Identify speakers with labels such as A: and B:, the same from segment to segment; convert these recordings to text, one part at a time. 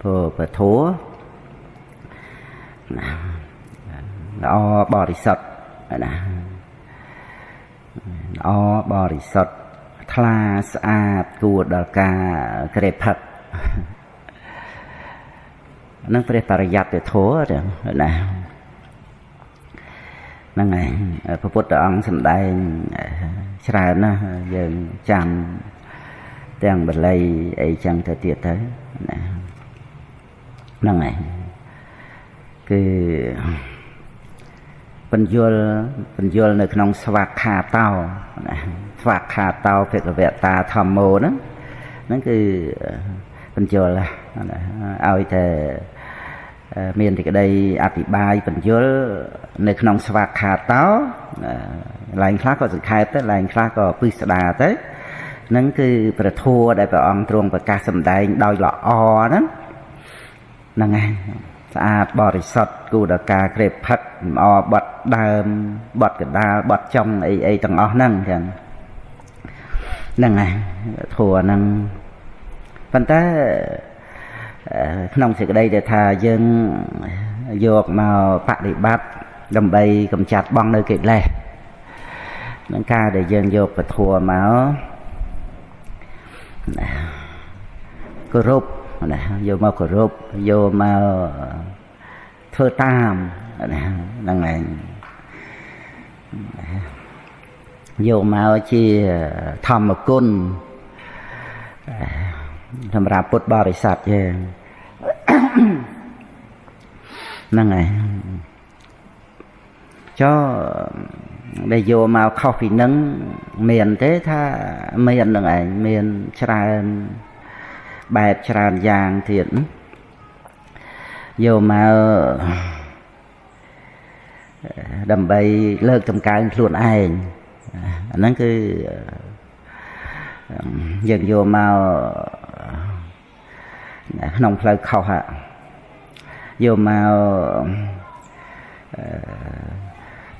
A: ព្រោះពធណាល្អបរិសុទ្ធណាល្អបរិសុទ្ធថ្លាស្អាតគួរដល់ការក្រេផឹកនឹងព្រះបរិយត្តិធម៌ណាហ្នឹងហើយព្រះពុទ្ធអង្គសម្ដែងច្រើនណាស់យើងចាំទាំងបាលីអីចឹងទៅទៀតទៅណាហ្នឹងហើយគឺបញ្យលនៅក្នុងស្វាខាតោណាស្វាខាតោភគវតាធម្មោហ្នឹងហ្នឹងគឺបញ្យលឲ្យតែមានសេចក្តីអធិប្បាយបញ្យលនៅក្នុងស្វាខាតោឡើងខ្លះក៏សង្ខេបទៅឡើងខ្លះក៏ពិស្ដាទៅហ្នឹងគឺព្រះធัวដែលព្រះអង្គទ្រង់ប្រកាសសម្ដែងដោយល្អហ្នឹងហ្នឹងឯងស្អាតបរិសុទ្ធគូដល់ការក្រេបផឹកល្អបត់ដើមបត់កដាលបត់ចុងអីអីទាំងអស់ហ្នឹងចឹងហ្នឹងឯងធัวហ្នឹងប៉ុន្តែក្នុងសេចក្តីដែលថាយើងយកមកបដិបត្តិដើម្បីកម្ចាត់បងនៅកិលេសនឹងការដែលយើងយកពធមកគោរពណាយកមកគោរពយកមកធ្វើតាមណាហ្នឹងឯងយកមកជាធម្មគុណសម្រាប់ពុទ្ធបរិស័ទយើងហ្នឹងហើយចុះដែលយកមកខុសពីនឹងមានទេថាមាននឹងឯងមានច្រើនបែបច្រើនយ៉ាងទៀតយកមកដើម្បីលើកតម្កើងខ្លួនឯងអាហ្នឹងគឺយើងយកមកក្នុងផ្លូវខុសយកមក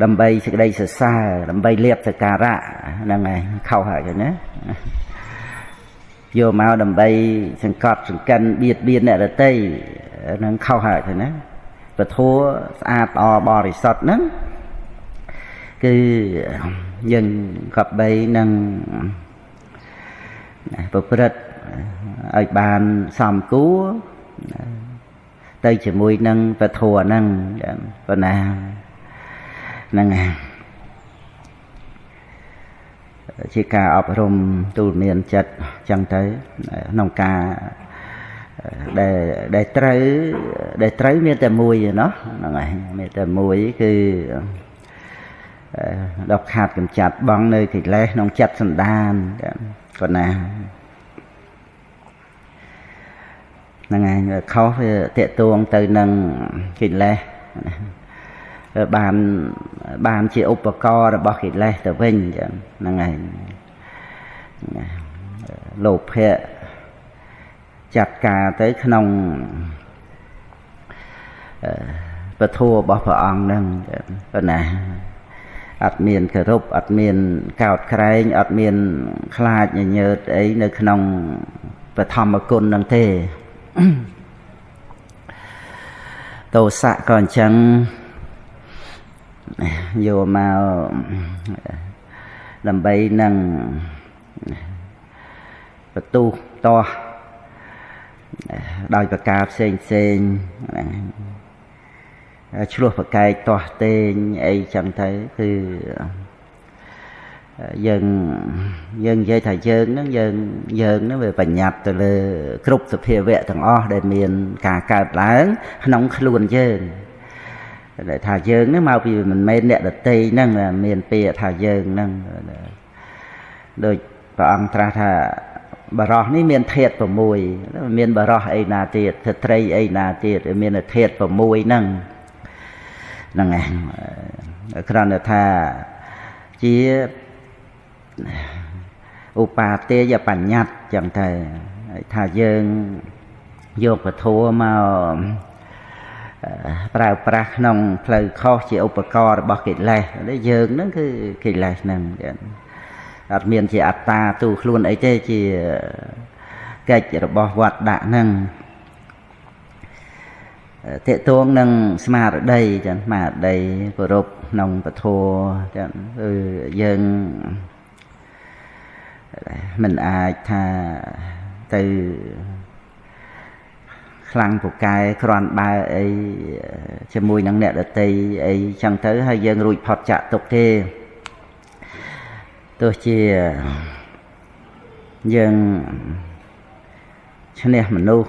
A: ដើម្បីសេចក្តីសរសើរដើម្បីលៀបសក្ការៈហ្នឹងហើយខុសហើយណាយកមកដើម្បីសង្កត់សង្កិនបៀតបៀនអ្នកដទៃហ្នឹងខុសហើយណាពធស្អាតល្អបរិសុទ្ធហ្នឹងគឺយើងកបីនឹងប្រព្រឹត្តឲ្យបានសំគួរទៅជាមួយនឹងពធហ្នឹងប៉ុណ្ណាហ្នឹងជាការអប់រំទូលមានចិត្តចឹងទៅក្នុងការដែលត្រូវដែលត្រូវមានតែមួយណោះហ្នឹងហើយមានតែមួយគឺដល់ខាតកំចាត់បងនៅកិលេសក្នុងចិត្តសន្តានគាត់ណាហ្នឹងហើយខុសវាតេតួងទៅនឹងកិលេសបានបានជាឧបករណ៍របស់កិលេសទៅវិញចឹងហ្នឹងហើយលោភៈចាត់ការទៅក្នុងពធរបស់ព្រះអង្គហ្នឹងប៉ុណ្ណាអត់មានគោរពអត់មានកោតក្រែងអត់មានខ្លាចញញើតអីនៅក្នុងបឋមគុណហ្នឹងទេទោសៈក៏អញ្ចឹងយកមកដើម្បីនឹងបន្ទុះតោះដោយប្រការផ្សេងផ្សេងឆ្លោះប្រកែកទាស់ទែងអីចឹងទៅគឺយើងយើងនិយាយថាយើងហ្នឹងយើងយើងហ្នឹងវាបញ្ញត្តិទៅលើគ្រប់សភាវៈទាំងអស់ដែលមានការកើតឡើងក្នុងខ្លួនយើងដែលថាយើងហ្នឹងមកពីមិនមែនអ្នកដទៃហ្នឹងមានពាក្យថាយើងហ្នឹងដូចព្រះអង្គត្រាស់ថាបរោះនេះមានធាតុ6មានបរោះអីណាទៀតស្ត្រីអីណាទៀតមានធាតុ6ហ្នឹងហ្នឹងឯងគ្រាន់តែថាជាឧបាទេយបញ្ញត្តិចឹងទៅថាយើងយកពធមកប្រើប្រាស់ក្នុងផ្លូវខុសជាឧបករណ៍របស់កិលេសយើងហ្នឹងគឺកិលេសហ្នឹងអត់មានជាអត្តាទូខ្លួនអីទេជាកិច្ចរបស់វត្តដាក់ហ្នឹង តកតងនឹងស្មារតីចឹងស្មារតីគោរពក្នុងពធចឹងគឺយើងមិនអាចថាទៅខ្លាំងពូកែគ្រាន់បើអីជាមួយនឹងអ្នកដតីអីចឹងទៅហើយយើងរួចផុតចាក់ទុកទេទោះជាយើងឈ្នះមនុស្ស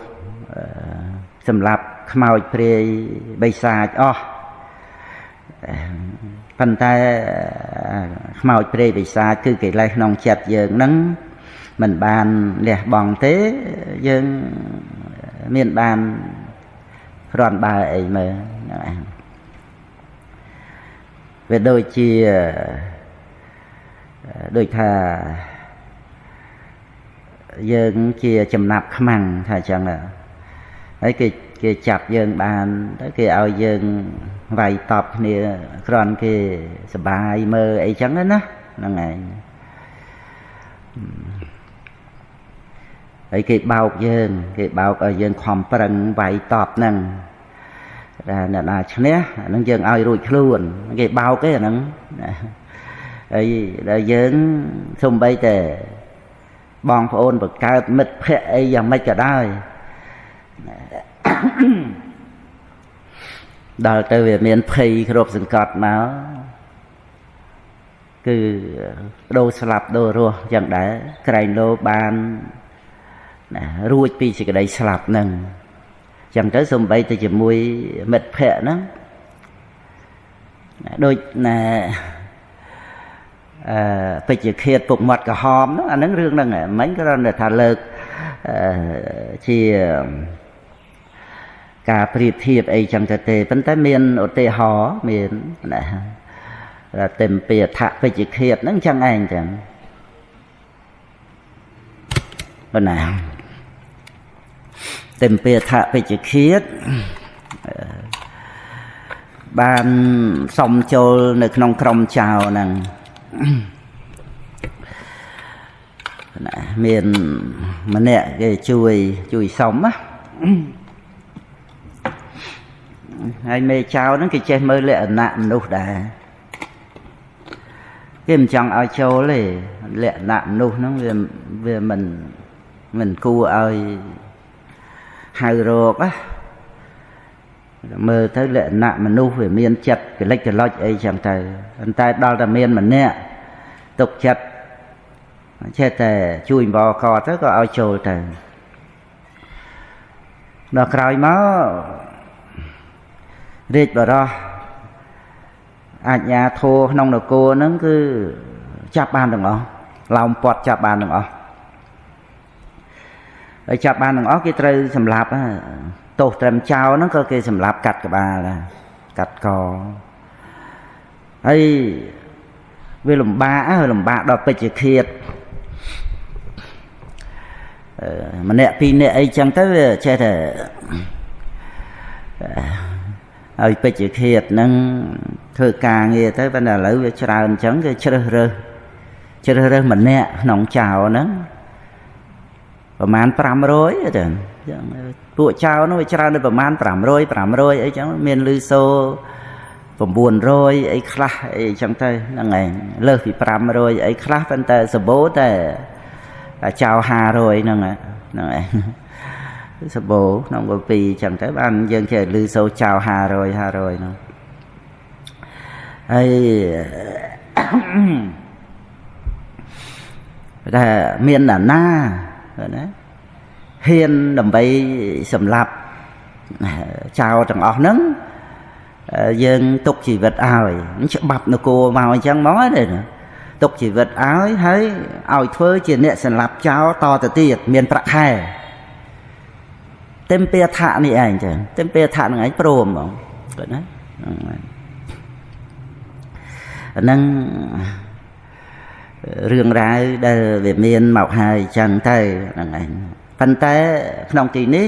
A: សម្រាប់ខ្មោចព្រាយបិសាចអស់ប៉ុន្តែខ្មោចព្រាយបិសាចគឺកិលេសក្នុងចិត្តយើងហ្នឹងមិនបានលះបង់ទេយើងមានបានគ្រាន់បើអីមើលហ្នឹងឯងវាដូចជាដូចថាយើងជាចំណាប់ខ្មាំងថាអញ្ចឹងហើយគេចាប់យើងបានទៅគេឲ្យយើងវាយតប់គ្នាគ្រាន់គេសបាយមើលអីចឹងណាហ្នឹងឯងហើយគេបោកយើងគេបោកឲ្យយើងខំប្រឹងវាយតប់ហ្នឹងតែអ្នកណាឈ្នះអាហ្នឹងយើងឲ្យរួចខ្លួនគេបោកទេអាហ្នឹងហើយដល់យើងសំបីតែបងប្អូនបង្កើតមិត្តភក្តិអីយ៉ាងម៉េចក៏ដោយដល់ទៅវាមានភ័យគ្រប់សង្កត់មកគឺដូរស្លាប់ដូររស់យ៉ាងដែរក្រែងលោបានណារួចពីសេចក្តីស្លាប់ហ្នឹងចឹងទៅសំបីទៅជាមួយមិត្តភក្តិហ្នឹងដូចណែពេជ្ជឃាតពុកមាត់ក្រហមហ្នឹងអាហ្នឹងរឿងហ្នឹងមិញគ្រាន់តែថាលើកជាការប្រៀបធៀបអីចឹងទៅទេប៉ុន្តែមានឧទាហរណ៍មានណាទេមពាថៈពេជ្ជឃាតហ្នឹងចឹងឯងចឹងប៉ុណ្ណាទេមពាថៈពេជ្ជឃាតបានសុំចូលនៅក្នុងក្រុមចៅហ្នឹងណាមានម្នាក់គេជួយសុំណាហើយមេចៅហ្នឹងគេចេះមើលលក្ខណៈមនុស្សដែរគេមិនចង់ឲ្យចូលទេលក្ខណៈមនុស្សហ្នឹងវាមិនគួរឲ្យហៅរកណាមើលទៅលក្ខណៈមនុស្សវាមានចិត្តកលិចកលុចអីចឹងទៅប៉ុន្តែដល់តែមានម្នាក់ទុកចិត្តចេះតែជួយបកទៅក៏ឲ្យចូលទៅដល់ក្រោយមករាជបរោះអាជ្ញាធរក្នុងនគរហ្នឹងគឺចាប់បានទាំងអស់ឡោមព័ទ្ធចាប់បានទាំងអស់ហើយចាប់បានទាំងអស់គេត្រូវសម្លាប់ទោសត្រឹមចោលហ្នឹងក៏គេសម្លាប់កាត់ក្បាលដែរកាត់កហើយវាលំបាកលំបាកដល់ពេជ្ជឃាតម្នាក់ពីរនាក់អីចឹងទៅវាចេះតែហើយពេជ្ជឃាតហ្នឹងធ្វើការងារទៅប៉ុន្តែឥឡូវវាច្រើនអញ្ចឹងគេជ្រើសរើសម្នាក់ក្នុងចៅហ្នឹងប្រហែល500ទៅចឹងពួកចៅនោះវាច្រើនដល់ប្រហែល500អីចឹងមានលឺសូ900អីខ្លះអីចឹងទៅហ្នឹងឯងលើសពី500អីខ្លះប៉ុន្តែសម្បូរតែចៅ500ហ្នឹងហ្នឹងឯងសម្បូរក្នុងកពីចឹងទៅបានយើងចេះលឺសូចៅ500ហ្នឹងហើយតែមានណាណាណាហ៊ានដើម្បីសម្លាប់ចៅទាំងអស់ហ្នឹងយើងទុកជីវិតឲ្យច្បាប់នគរមកអញ្ចឹងមកទេទុកជីវិតឲ្យហើយឲ្យធ្វើជាអ្នកសម្លាប់ចោលតទៅទៀតមានប្រាក់ខែទេមពាថៈនេះឯងចឹងទេមពាថៈនឹងឯងព្រមហ្មងគាត់ណាអាហ្នឹងរឿងរ៉ាវដែលវាមានមកហើយចឹងទៅហ្នឹងឯងប៉ុន្តែក្នុងទីនេះ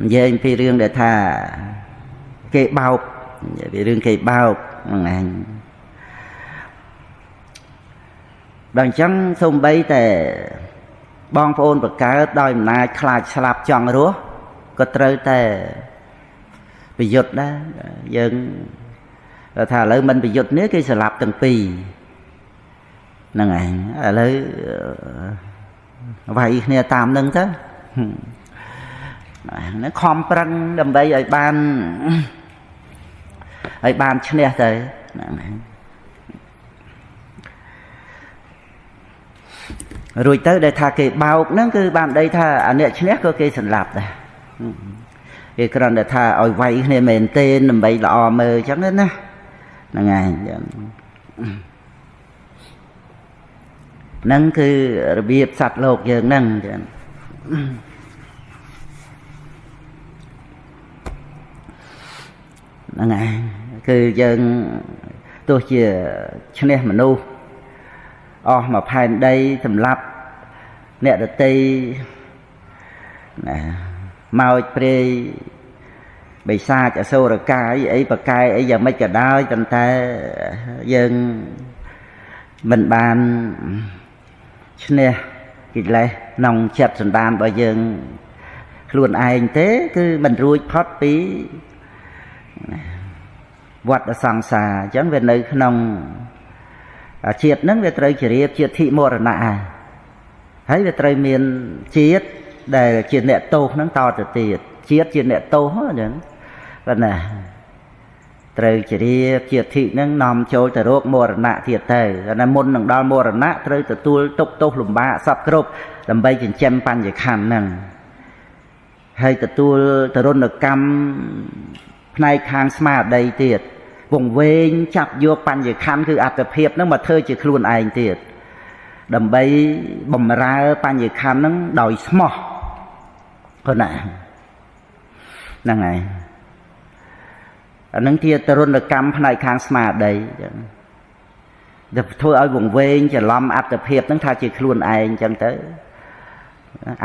A: និយាយពីរឿងដែលថាគេបោកពីរឿងគេបោកហ្នឹងឯងដល់អញ្ចឹងសូម្បីតែបងប្អូនបង្កើតដោយអំណាចខ្លាចស្លាប់ចង់រស់ក៏ត្រូវតែ ប្រយុទ្ធដែរយើងថាឥឡូវមិនប្រយុទ្ធនេះគេស្លាប់ទាំងពីរហ្នឹងឯងឥឡូវវាយគ្នាតាមនឹងទៅហ្នឹងខំប្រឹងដើម្បីឲ្យបានឲ្យបានឈ្នះទៅហ្នឹងឯងរួចទៅដែលថាគេបោកហ្នឹងគឺបានដីថាអាអ្នកឈ្នះក៏គេសម្លាប់ដែរគេគ្រាន់តែថាឲ្យវាយគ្នាមែនទេដើម្បីល្អមើលអញ្ចឹងណាហ្នឹងឯងហ្នឹងគឺរបៀបសត្វលោកយើងហ្នឹងចឹងហ្នឹងឯងគឺយើងទោះជាឈ្នះមនុស្សអស់មួយផែនដីសម្លាប់អ្នកដតីណាមកព្រាយបិសាចអសុរកាយអីបកែអីយ៉ាងម៉េចក៏ដោយប៉ុន្តែយើងមិនបានឈ្នះកិលេសក្នុងចិត្តសន្តានរបស់យើងខ្លួនឯងទេគឺមិនរួចផុតពីវដ្តសង្សារអញ្ចឹងវានៅក្នុងជាតិហ្នឹងវាត្រូវជារៀបជាតិមរណៈហើយវាត្រូវមានជាតិដែលជាអ្នកទោសហ្នឹងតទៅទៀតជាតិជាអ្នកទោសអញ្ចឹងបាទណាត្រូវជារៀបជាតិហ្នឹងនាំចូលទៅរកមរណៈទៀតទៅណាមុននឹងដល់មរណៈត្រូវទទួលទុក្ខទោសលំបាកសពគ្រប់ដើម្បីចិញ្ចឹមបញ្ញខណ្ឌហ្នឹងហើយទទួលទរណកម្មផ្នែកខាងស្មារតីទៀតវង្វេងចាប់យកបញ្ញខណ្ឌគឺអត្តភាពហ្នឹងមកធ្វើជាខ្លួនឯងទៀតដើម្បីបំរើបញ្ញខណ្ឌហ្នឹងដោយស្មោះគាត់ណាហ្នឹងហើយអានឹងជាទរណកម្មផ្នែកខាងស្មារតីអញ្ចឹងដែលធ្វើឲ្យវង្វេងច្រឡំអត្តភាពហ្នឹងថាជាខ្លួនឯងអញ្ចឹងទៅ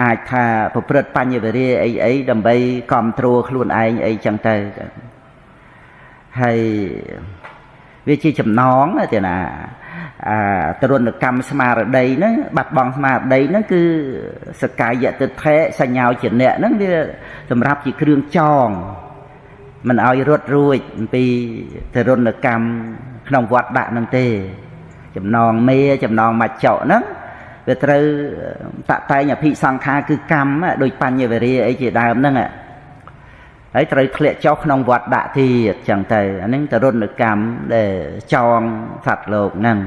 A: អាចថាប្រព្រឹត្តបញ្ញវរិយអីអីដើម្បីគ្រប់គ្រងខ្លួនឯងអីចឹងទៅហើយវាជាចំណងទេណាអាទរណកម្មស្មារតីហ្នឹងបាត់បង់ស្មារតីហ្នឹងគឺសកាយទិដ្ឋិសញ្ញាជាអ្នកហ្នឹងវាសម្រាប់ជាគ្រឿងចងមិនឲ្យរត់រួចពីទរណកម្មក្នុងវត្តដាក់ហ្នឹងទេចំណងមេចំណងមច្ចុហ្នឹងវាត្រូវតតែងអភិសង្ខារគឺកម្មដូចបញ្ញវរិយអីជាដើមហ្នឹងហើយត្រូវធ្លាក់ចុះក្នុងវត្តដាក់ទៀតចឹងទៅអាហ្នឹងទរណកម្មដែលចងសត្វលោកហ្នឹង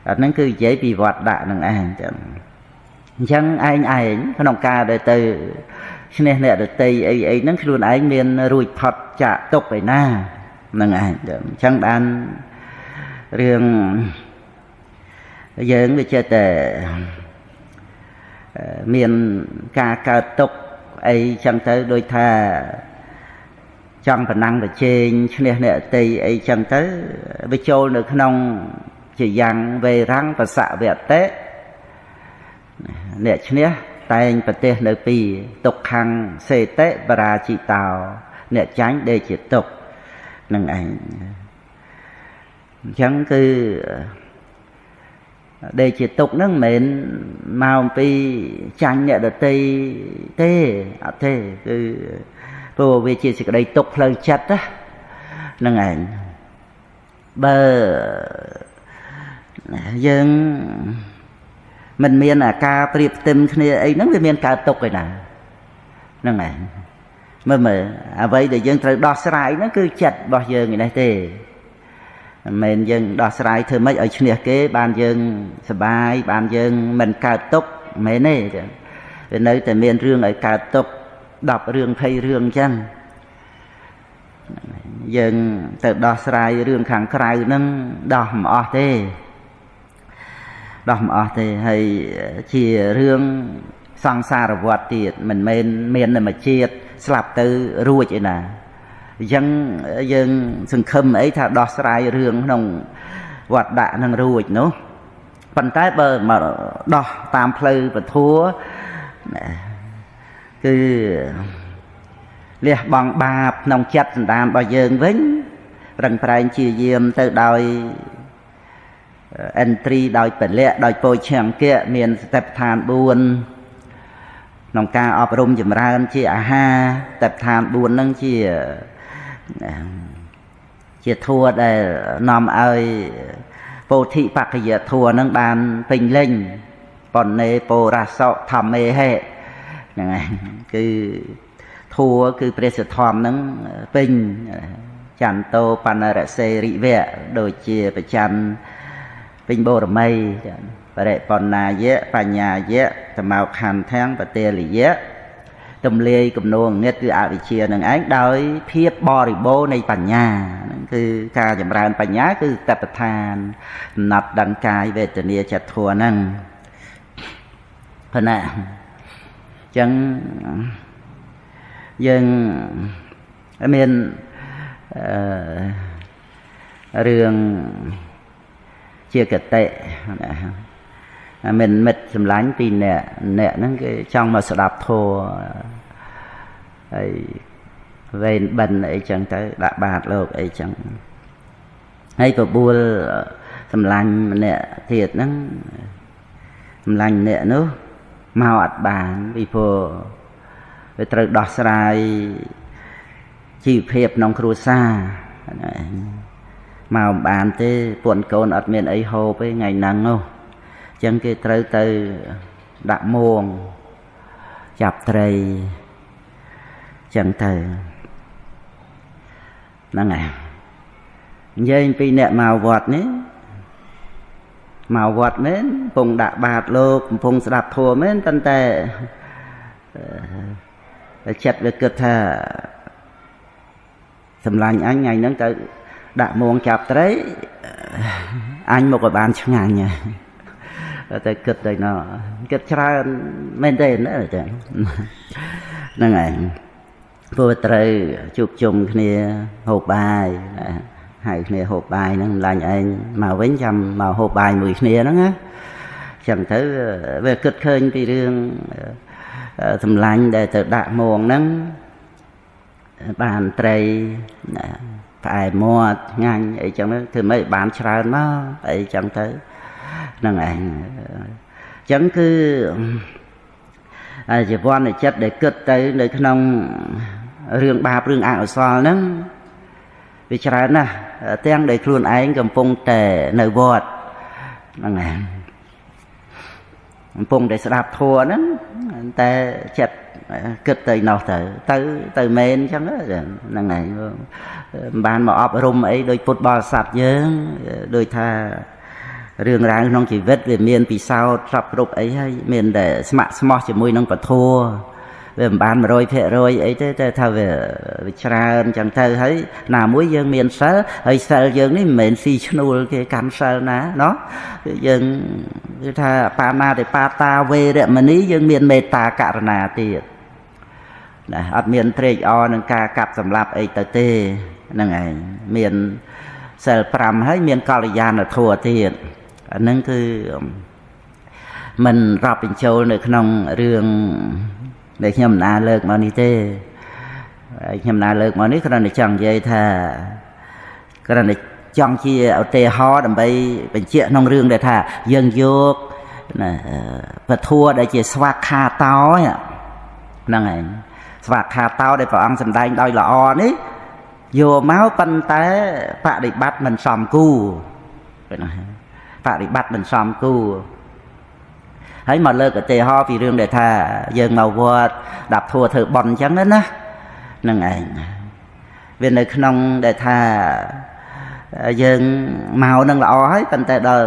A: អាហ្នឹងគឺនិយាយពីវត្តដាក់ហ្នឹងឯងចឹងអញ្ចឹងឯងឯងក្នុងការដែលទៅឈ្នះអ្នកដតីអីអីហ្នឹងខ្លួនឯងមានរួចផុតចាកទុកឯណាហ្នឹងឯងអញ្ចឹងបានរឿងយើងវាចេះតែមានការកើតទុកអីចឹងទៅដូចថាចង់ប្រណាំងប្រជែងឈ្នះអ្នកតីអីចឹងទៅវាចូលនៅក្នុងជាយ៉ាងវេរាំងបសវតិអ្នកឈ្នះតែងប្រទេសនៅពីទុក្ខំសេតិបរាជិតោអ្នកចាញ់ដេកជាទុក្ខនឹងឯងអញ្ចឹងគឺដេកជាទុកហ្នឹងមិនមែនមកអំពីចាញ់អ្នកដតីទេអត់ទេគឺព្រោះវាជាសេចក្តីទុកផ្លូវចិត្តណាហ្នឹងឯងបើយើងមិនមានអាការប្រៀបផ្ទឹមគ្នាអីហ្នឹងវាមានកើតទុកឯណាហ្នឹងឯងមើលមើលអ្វីដែលយើងត្រូវដោះស្រាយហ្នឹងគឺចិត្តរបស់យើងឯនេះទេមិនមែនយើងដោះស្រាយធ្វើម៉េចឲ្យឈ្នះគេបានយើងសប្បាយបានយើងមិនកើតទុកមិនមែនទេវានៅតែមានរឿងឲ្យកើតទុក10រឿង20រឿងអញ្ចឹងយើងទៅដោះស្រាយរឿងខាងក្រៅហ្នឹងដោះមិនអស់ទេដោះមិនអស់ទេហើយជារឿងសង្សារវដ្តទៀតមិនមែនមានតែមួយជាតិស្លាប់ទៅរួចឯណាអញ្ចឹងយើងសង្ឃឹមអីថាដោះស្រាយរឿងក្នុងវត្តដាក់នឹងរួចនោះប៉ុន្តែបើមកដោះតាមផ្លូវពធัวគឺលះបង់បាបក្នុងចិត្តសន្តានរបស់យើងវិញប្រឹងប្រែងជាយាមទៅដោយឥន្ទ្រីដោយពលៈដោយពោឈង្គៈមានសតិប្បដ្ឋាន4 ក្នុងការអប់រំចម្រើនជាអាហារតដ្ឋាន4ហ្នឹងជាជាធัวដែលនាំឲ្យពោធិបក្ខយធัวហ្នឹងបានពេញលេញបណ្ណេបោរសោធម្មេហេហ្នឹងហើយគឺធัวគឺព្រះសទ្ធំហ្នឹងពេញចន្ទោបណ្ណរសេរិវៈដូចជាប្រច័នពេញបូរមីបរិបណ្ណាយៈបញ្ញាយៈតមោខន្ធាំងបតេលយៈទំលាយគំនោងឹតគឺអវិជ្ជានឹងឯងដោយភាពបរិបូរណ៍នៃបញ្ញាហ្នឹងគឺការចម្រើនបញ្ញាគឺតបដ្ឋានកំណត់ដឹងកាយវេទនាចិត្តធัวហ្នឹងប៉ុណ្ណាអញ្ចឹងយើងមានរឿងជាកតិណាមានមិត្តសម្លាញ់ពីរនាក់អ្នកហ្នឹងគេចង់មកស្ដាប់ធម៌ហើយវេនបិណ្ឌអីចឹងទៅដាក់បាតលោកអីចឹងហើយបបួលសម្លាញ់ម្នាក់ទៀតហ្នឹងសម្លាញ់ម្នាក់នោះមកអត់បានពីព្រោះវាត្រូវដោះស្រាយជីវភាពក្នុងគ្រួសារមកមិនបានទេពួនកូនអត់មានអីហូបទេថ្ងៃហ្នឹងនោះអញ្ចឹងគេត្រូវទៅដាក់មួងចាប់ត្រីអញ្ចឹងទៅហ្នឹងហើយនិយាយពីអ្នកមកវត្តនេះមកវត្តមែនកំពុងដាក់បាតលោកកំពុងស្ដាប់ធម៌មែនប៉ុន្តែចិត្តវាគិតថាសម្លាញ់អញថ្ងៃហ្នឹងទៅដាក់មួងចាប់ត្រីអញមកឲ្យបានឆ្ងាញ់តែគិតទៅណោះគិតច្រើនមែនទេណាចឹងហ្នឹងហើយព្រោះត្រូវជួបជុំគ្នាហូបបាយហៅគ្នាហូបបាយហ្នឹងម្លាញ់ឯងមកវិញចាំមកហូបបាយមួយគ្នាហ្នឹងណាចឹងទៅវាគិតឃើញពីរឿងសម្លាញ់ដែលទៅដាក់មួងហ្នឹងបានត្រីផ្អែមមាត់ឆ្ងាញ់អីចឹងទៅធ្វើម៉េចបានច្រើនមកអីចឹងទៅហ្នឹងឯងអញ្ចឹងគឺជីវ័នចិត្តដែលគិតទៅនៅក្នុងរឿងបាបរឿងអកុសលហ្នឹងវាច្រើនណាស់ទាំងដែលខ្លួនឯងកំពុងតែនៅវត្តហ្នឹងឯងកំពុងតែស្ដាប់ធម៌ហ្នឹងតែចិត្តគិតទៅនោះទៅទៅទៅមែនអញ្ចឹងហ្នឹងឯងមិនបានមកអប់រំអីដោយពុទ្ធបរិស័ទយើងដោយថារឿងរ៉ាវក្នុងជីវិតវាមានពិសោធន៍សពគ្រប់អីហើយមានតែស្ម័គ្រស្មោះជាមួយនឹងពធវាមិនបាន100%អីទេតែថាវាច្រើនអញ្ចឹងទៅហើយណាមួយយើងមានសិលហើយសិលយើងនេះមិនមែនស៊ីឈ្នួលគេកាន់សិលណាណោះយើងគឺថាបាណាតិបាតាវេរមណីយើងមានមេត្តាករុណាទៀតណាអត់មានត្រេកអរនឹងការកាប់សម្លាប់អីទៅទេហ្នឹងឯងមានសិល5ហើយមានកល្យាណធម៌ទៀតអាហ្នឹងគឺមិនរាប់បញ្ចូលនៅក្នុងរឿងដែលខ្ញុំណាលើកមកនេះទេខ្ញុំណាលើកមកនេះគ្រាន់តែចង់និយាយថាគ្រាន់តែចង់ជាឧទាហរណ៍ដើម្បីបញ្ជាក់ក្នុងរឿងដែលថាយើងយកណាពធัวដែលជាស្វាខាតោហ្នឹងឯងស្វាខាតោដែលព្រះអង្គសម្ដែងដោយល្អនេះយកមកប៉ុន្តែបដិបត្តិមិនសមគួរបដិបត្តិមិនសមគួរហើយមកលើកឧទាហរណ៍ពីរឿងដែលថាយើងមកវត្តដាប់ធัวធ្វើបន់អញ្ចឹងណាហ្នឹងឯងវានៅក្នុងដែលថាយើងមកនឹងល្អហើយប៉ុន្តែដល់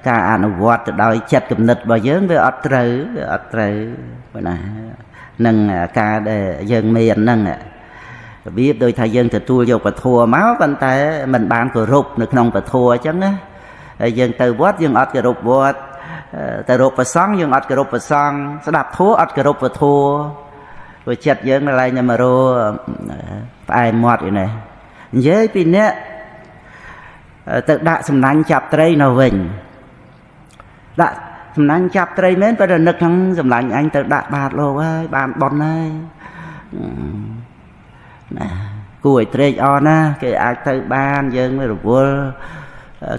A: ការអនុវត្តទៅដោយចិត្តគំនិតរបស់យើងវាអត់ត្រូវវាអត់ត្រូវណានឹងការដែលយើងមានហ្នឹងរបៀបដូចថាយើងទទួលយកពធមកប៉ុន្តែមិនបានគោរពនៅក្នុងពធអញ្ចឹងណាហើយយើងទៅវត្តយើងអត់គោរពវត្តទៅរកព្រះសង្ឃយើងអត់គោរពព្រះសង្ឃស្ដាប់ធម៌អត់គោរពពធព្រោះចិត្តយើងនៅឡើយតែមករផ្អែមមាត់ឯនេះនិយាយពីអ្នកទៅដាក់សំណាញ់ចាប់ត្រីនៅវិញដាក់សំណាញ់ចាប់ត្រីមែនប៉ុន្តែនឹកហ្នឹងសំឡាញ់អញទៅដាក់បាតលោកហើយបានប៉ុនហើយណាគួរឲ្យត្រេកអរណាគេអាចទៅបានយើងរវល់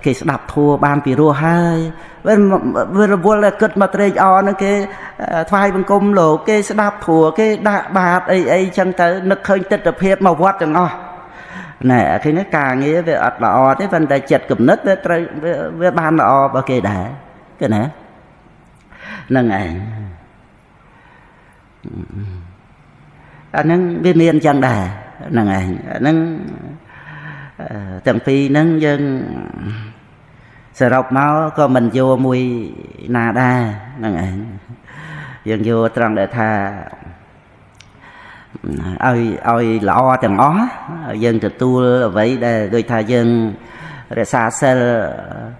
A: គេស្ដាប់ធัวបានពីរោះហើយវារវល់គិតមកត្រេកអរហ្នឹងគេថ្វាយបង្គំលោកគេស្ដាប់ធัวគេដាក់បាតអីអីចឹងទៅនឹកឃើញទិដ្ឋភាពមកវត្តទាំងអស់ណែឃើញការងារវាអត់ល្អទេប៉ុន្តែចិត្តគំនិតវាត្រូវវាបានល្អរបស់គេដែរគឺណាហ្នឹងឯងអាហ្នឹងវាមានអញ្ចឹងដែរហ្នឹងឯងអាហ្នឹងទាំងពីរហ្នឹងយើងសរុបមកក៏មិនយកមួយណាដែរហ្នឹងឯងយើងយកត្រង់ដែលថាឲ្យល្អទាំងអស់យើងទទួលអ្វីដែលដូចថាយើងរក្សាសិល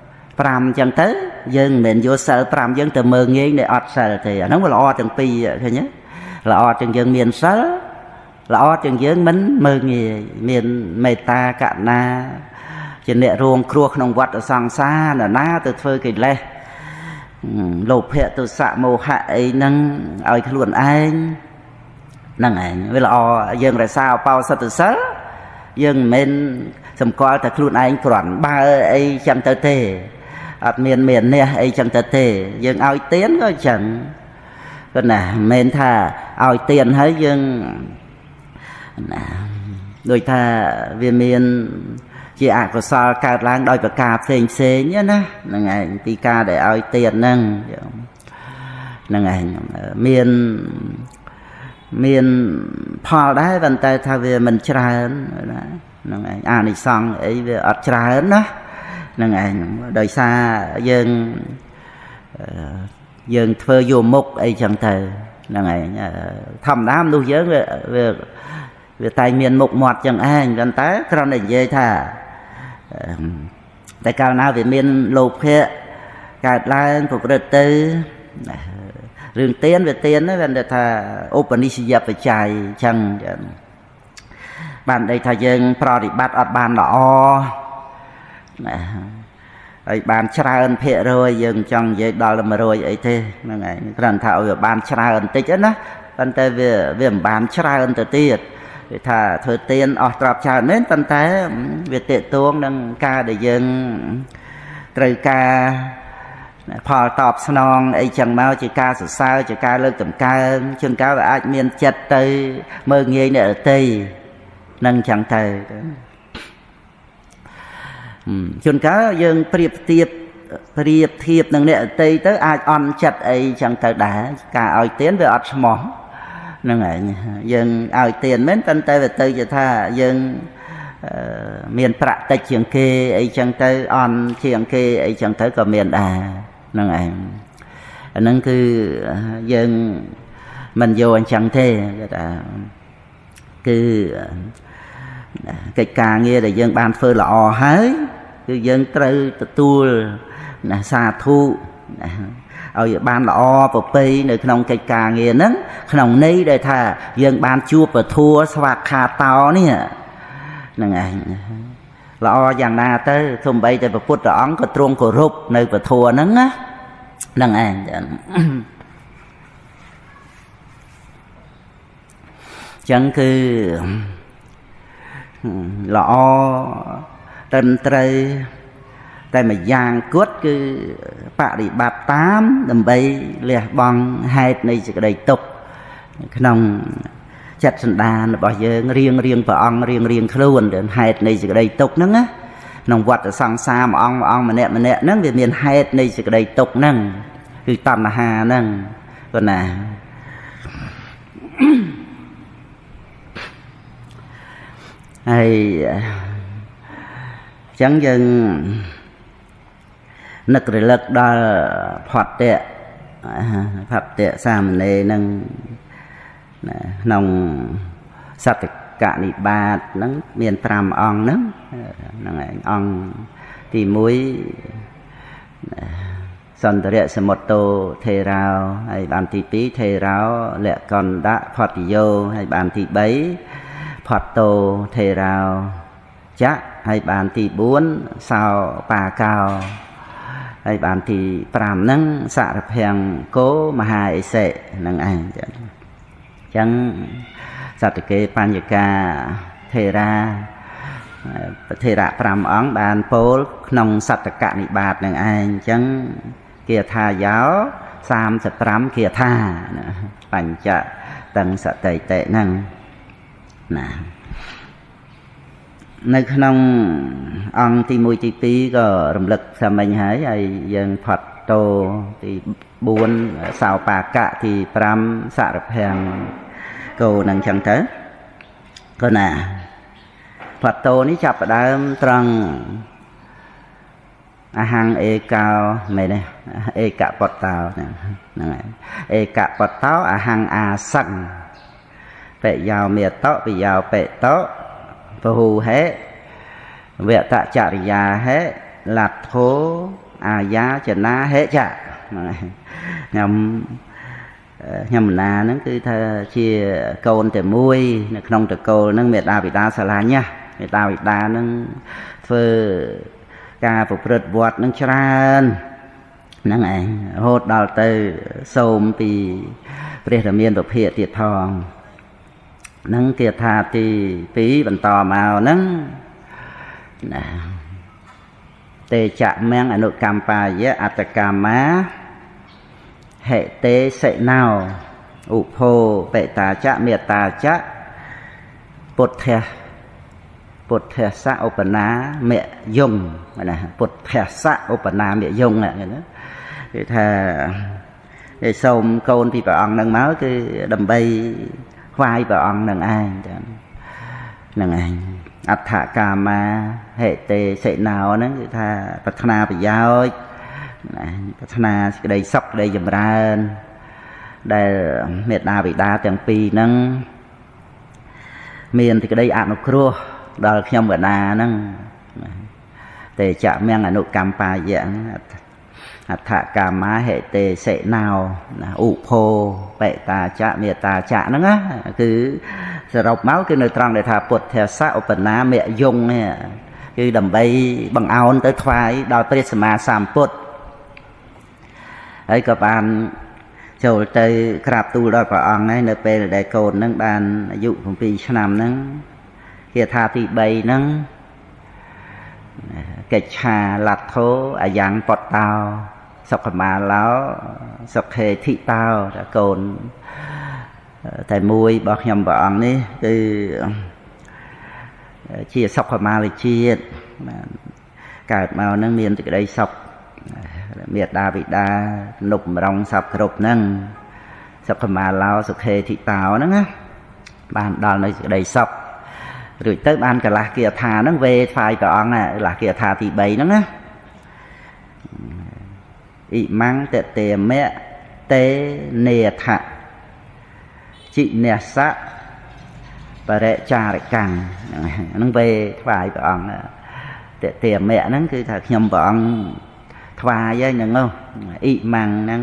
A: 5អញ្ចឹងទៅយើងមិនមែនយកសិល5យើងទៅមើងងាយនៃអត់សិលទេអាហ្នឹងវាល្អទាំងពីរឃើញទេល្អទាំងយើងមានសិលល្អទាំងយើងមិនមើងងាយមានមេត្តាករុណាជាអ្នករងគ្រោះក្នុងវដ្តសង្សារនរណាទៅធ្វើកិលេសលោភៈទោសៈមោហៈអីហ្នឹងឲ្យខ្លួនឯងហ្នឹងឯងវាល្អយើងរក្សាអបោសិទ្ធសិលយើងមិនមែនសម្គាល់តែខ្លួនឯងគ្រាន់បើអីចឹងទៅទេអត់មានមានះអីចឹងទៅទេយើងឲ្យទានក៏ចឹងប៉ុន្តែមិនមែនថាឲ្យទានហើយយើងណាដូចថាវាមានជាអកុសលកើតឡើងដោយប្រការផ្សេងផ្សេងណាហ្នឹងឯងពីការដែលឲ្យទានហ្នឹងហ្នឹងឯងមានផលដែរប៉ុន្តែថាវាមិនច្រើនណាហ្នឹងឯងអានិសង្សអីវាអត់ច្រើនណាហ្នឹងឯងដោយសារយើងធ្វើយកមុខអីចឹងទៅហ្នឹងឯងធម្មតាមនុស្សយើងវាតែមានមុខមាត់ចឹងឯងប៉ុន្តែគ្រាន់តែនិយាយថាតែកាលណាវាមានលោភៈកើតឡើងប្រព្រឹត្តទៅរឿងទានវាទានហ្នឹងវាថាឧបនិស្សយបច្ច័យចឹងបានន័យថាយើងប្រតិបត្តិអត់បានល្អណាហើយបានច្រើនភាគរយយើងចង់និយាយដល់100អីទេហ្នឹងឯងគ្រាន់ថាឲ្យវាបានច្រើនបន្តិចណាប៉ុន្តែវាមិនបានច្រើនទៅទៀតវាថាធ្វើទានអស់ទ្រព្យច្រើនមែនប៉ុន្តែវាតេតួងនឹងការដែលយើងត្រូវការផលតបស្នងអីចឹងមកជាការសរសើរជាការលើកតម្កើងជួនកាលវាអាចមានចិត្តទៅមើលងាយអ្នកដទៃនឹងចឹងទៅជួនកាលយើងប្រៀបធៀបនឹងអ្នកដទៃទៅអាចអន់ចិត្តអីចឹងទៅដែរការឲ្យទានវាអត់ស្មោះហ្នឹងឯងយើងឲ្យទានមែនប៉ុន្តែវាទៅជាថាយើងមានប្រាក់តិចជាងគេអីចឹងទៅអន់ជាងគេអីចឹងទៅក៏មានដែរហ្នឹងឯងអាហ្នឹងគឺយើងមិនយកអញ្ចឹងទេគេថាគឺកិច្ចការងារដែលយើងបានធ្វើល្អហើយគឺយើងត្រូវទទួលណាសាធុណាឲ្យបានល្អប្រពៃនៅក្នុងកិច្ចការងារហ្នឹងក្នុងន័យដែលថាយើងបានជួបពធัวស្វាខាតោនេះហ្នឹងឯងល្អយ៉ាងណាទៅសូម្បីតែព្រះពុទ្ធអង្គក៏ទ្រង់គោរពនៅពធัวហ្នឹងណាហ្នឹងឯងចឹងគឺល្អត្រឹមត្រូវតែមួយយ៉ាងគត់គឺបរិបត្តិតាមដើម្បីលះបង់ហេតុនៃសេចក្តីទុក្ខក្នុងចិត្តសន្តានរបស់យើងរៀងរៀងព្រះអង្គរៀងរៀងខ្លួនហេតុនៃសេចក្តីទុក្ខហ្នឹងណាក្នុងវដ្តសង្សារមួយអង្គមួយអង្គម្នាក់ម្នាក់ហ្នឹងវាមានហេតុនៃសេចក្តីទុក្ខហ្នឹងគឺតណ្ហាហ្នឹងប៉ុណ្ណាហើយអញ្ចឹងយើងនឹករលឹកដល់ផតៈសាមណេរនឹងក្នុងសតកនិបាតហ្នឹងមាន5អង្គហ្នឹងហ្នឹងឯងអង្គទី1សន្តរៈសមុទ្តោថេរោហើយបានទី2ថេរោលកណ្ដផតយោហើយបានទី3ផតោថេរោចៈហើយបានទី4សោបាកោហើយបានទី5ហ្នឹងសារភាំងគោមហាអិសិហ្នឹងឯងចឹងចឹងសតកេបញ្ញកាថេរា ប្រធេរៈ5អង្គបានពោលក្នុងសត្តកនិបាតនឹងឯងអញ្ចឹងគាថាយោ35គាថាណាបញ្ចតឹងសតិតិហ្នឹងណានៅក្នុងអង្គទី1ទី2ក៏រំលឹកសាមិញហើយហើយយើងផាត់តោទី4សោបាកៈទី5សរភាំងគោនឹងចឹងទៅក៏ណាផាត់តោនេះចាប់ផ្ដើមត្រង់អហង្អេកោមែនទេឯកបតោហ្នឹងហើយឯកបតោអហង្អាសឹងបយោមេតោបយោបេតោពហុហេវតចរិយាហេលទ្ធោអាយាចនាហេចៈខ្ញុំខ្ញុំណាហ្នឹងគឺថាជាកូនតែមួយនៅក្នុងតកូលហ្នឹងមេដាបិតាស្រឡាញ់ណាមេដាបិតាហ្នឹងធ្វើការប្រព្រឹត្តវត្តហ្នឹងច្រើនហ្នឹងឯងរហូតដល់ទៅសូមពីព្រះរាមាពភាកទៀតផងហ្នឹងគាថាទី2បន្តមកហ្នឹងណាតេចមំអនុកម្មបាយៈអត្តកាមាហិតេសិណោឧភោបេតាចៈមេតាចៈពុទ្ធៈពុទ្ធសៈឧបនាមយងណាពុទ្ធសៈឧបនាមយងណាគឺថាគេសូមកូនពីព្រះអង្គនឹងមកគឺដើម្បីថ្វាយព្រះអង្គនឹងឯងចឹងហ្នឹងឯងអដ្ឋកាមាហេតេសិណោហ្នឹងគឺថាប្រាថ្នាប្រយោជន៍ណាប្រាថ្នាសេចក្តីសុខក្តីចម្រើនដែលមេដាបិតាទាំងពីរហ្នឹងមានសេចក្តីអនុគ្រោះដល់ខ្ញុំកណាហ្នឹងតេចមំអនុកម្មបាយៈអដ្ឋកាមាហេតេសិណោណាឧភោបេតាចៈមេតាចៈហ្នឹងណាគឺសរុបមកគឺនៅត្រង់ដែលថាពុទ្ធសៈឧបនាមយងនេះគឺដើម្បីបង្អោនទៅថ្វាយដល់ព្រះសម្មាសម្ពុទ្ធហើយក៏បានចូលទៅក្រាបទូលដល់ព្រះអង្គហើយនៅពេលដែលកូននឹងបានអាយុ7ឆ្នាំហ្នឹងគាថាទី3ហ្នឹងកិច្ឆាលទ្ធោអាយ៉ាងបតោសុខមាឡោសុខេធិតោថាកូនតែមួយរបស់ខ្ញុំព្រះអង្គនេះគឺជាសុខមាលជាតិបាទកើតមកនឹងមានសេចក្តីសុខមេដាបិតានុបំរុងសពគ្រប់ហ្នឹងសុខមាឡោសុខេធិតោហ្នឹងណាបានដល់នៅសេចក្តីសុខរួចទៅបានកលាស់គាថាហ្នឹងវេថ្វាយព្រះអង្គណាកលាស់គាថាទី3ហ្នឹងណាអ៊ីម៉ាំងតេមៈតេនេថៈជីនសៈបរិចារកាំងហ្នឹងវេថ្វាយព្រះអង្គតេមៈហ្នឹងគឺថាខ្ញុំព្រះអង្គថ្វាយហើយហ្នឹងអ៊ីម៉ាំងហ្នឹង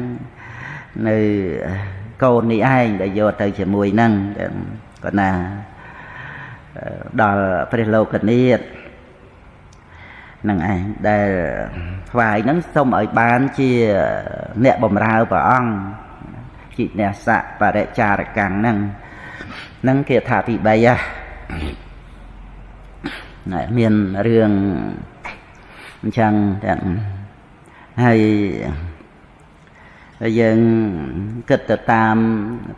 A: នៅកូននេះឯងដែលយកទៅជាមួយហ្នឹងគាត់ណាដល់ព្រះលោកនាថហ្នឹងឯងដែលថ្វាយហ្នឹងសូមឲ្យបានជាអ្នកបំរើព្រះអង្គជីនសៈបរិចារកាំងហ្នឹងហ្នឹងគេថាទី3ហ៎មានរឿងអញ្ចឹងទាំងហើយយើងគិតទៅតាម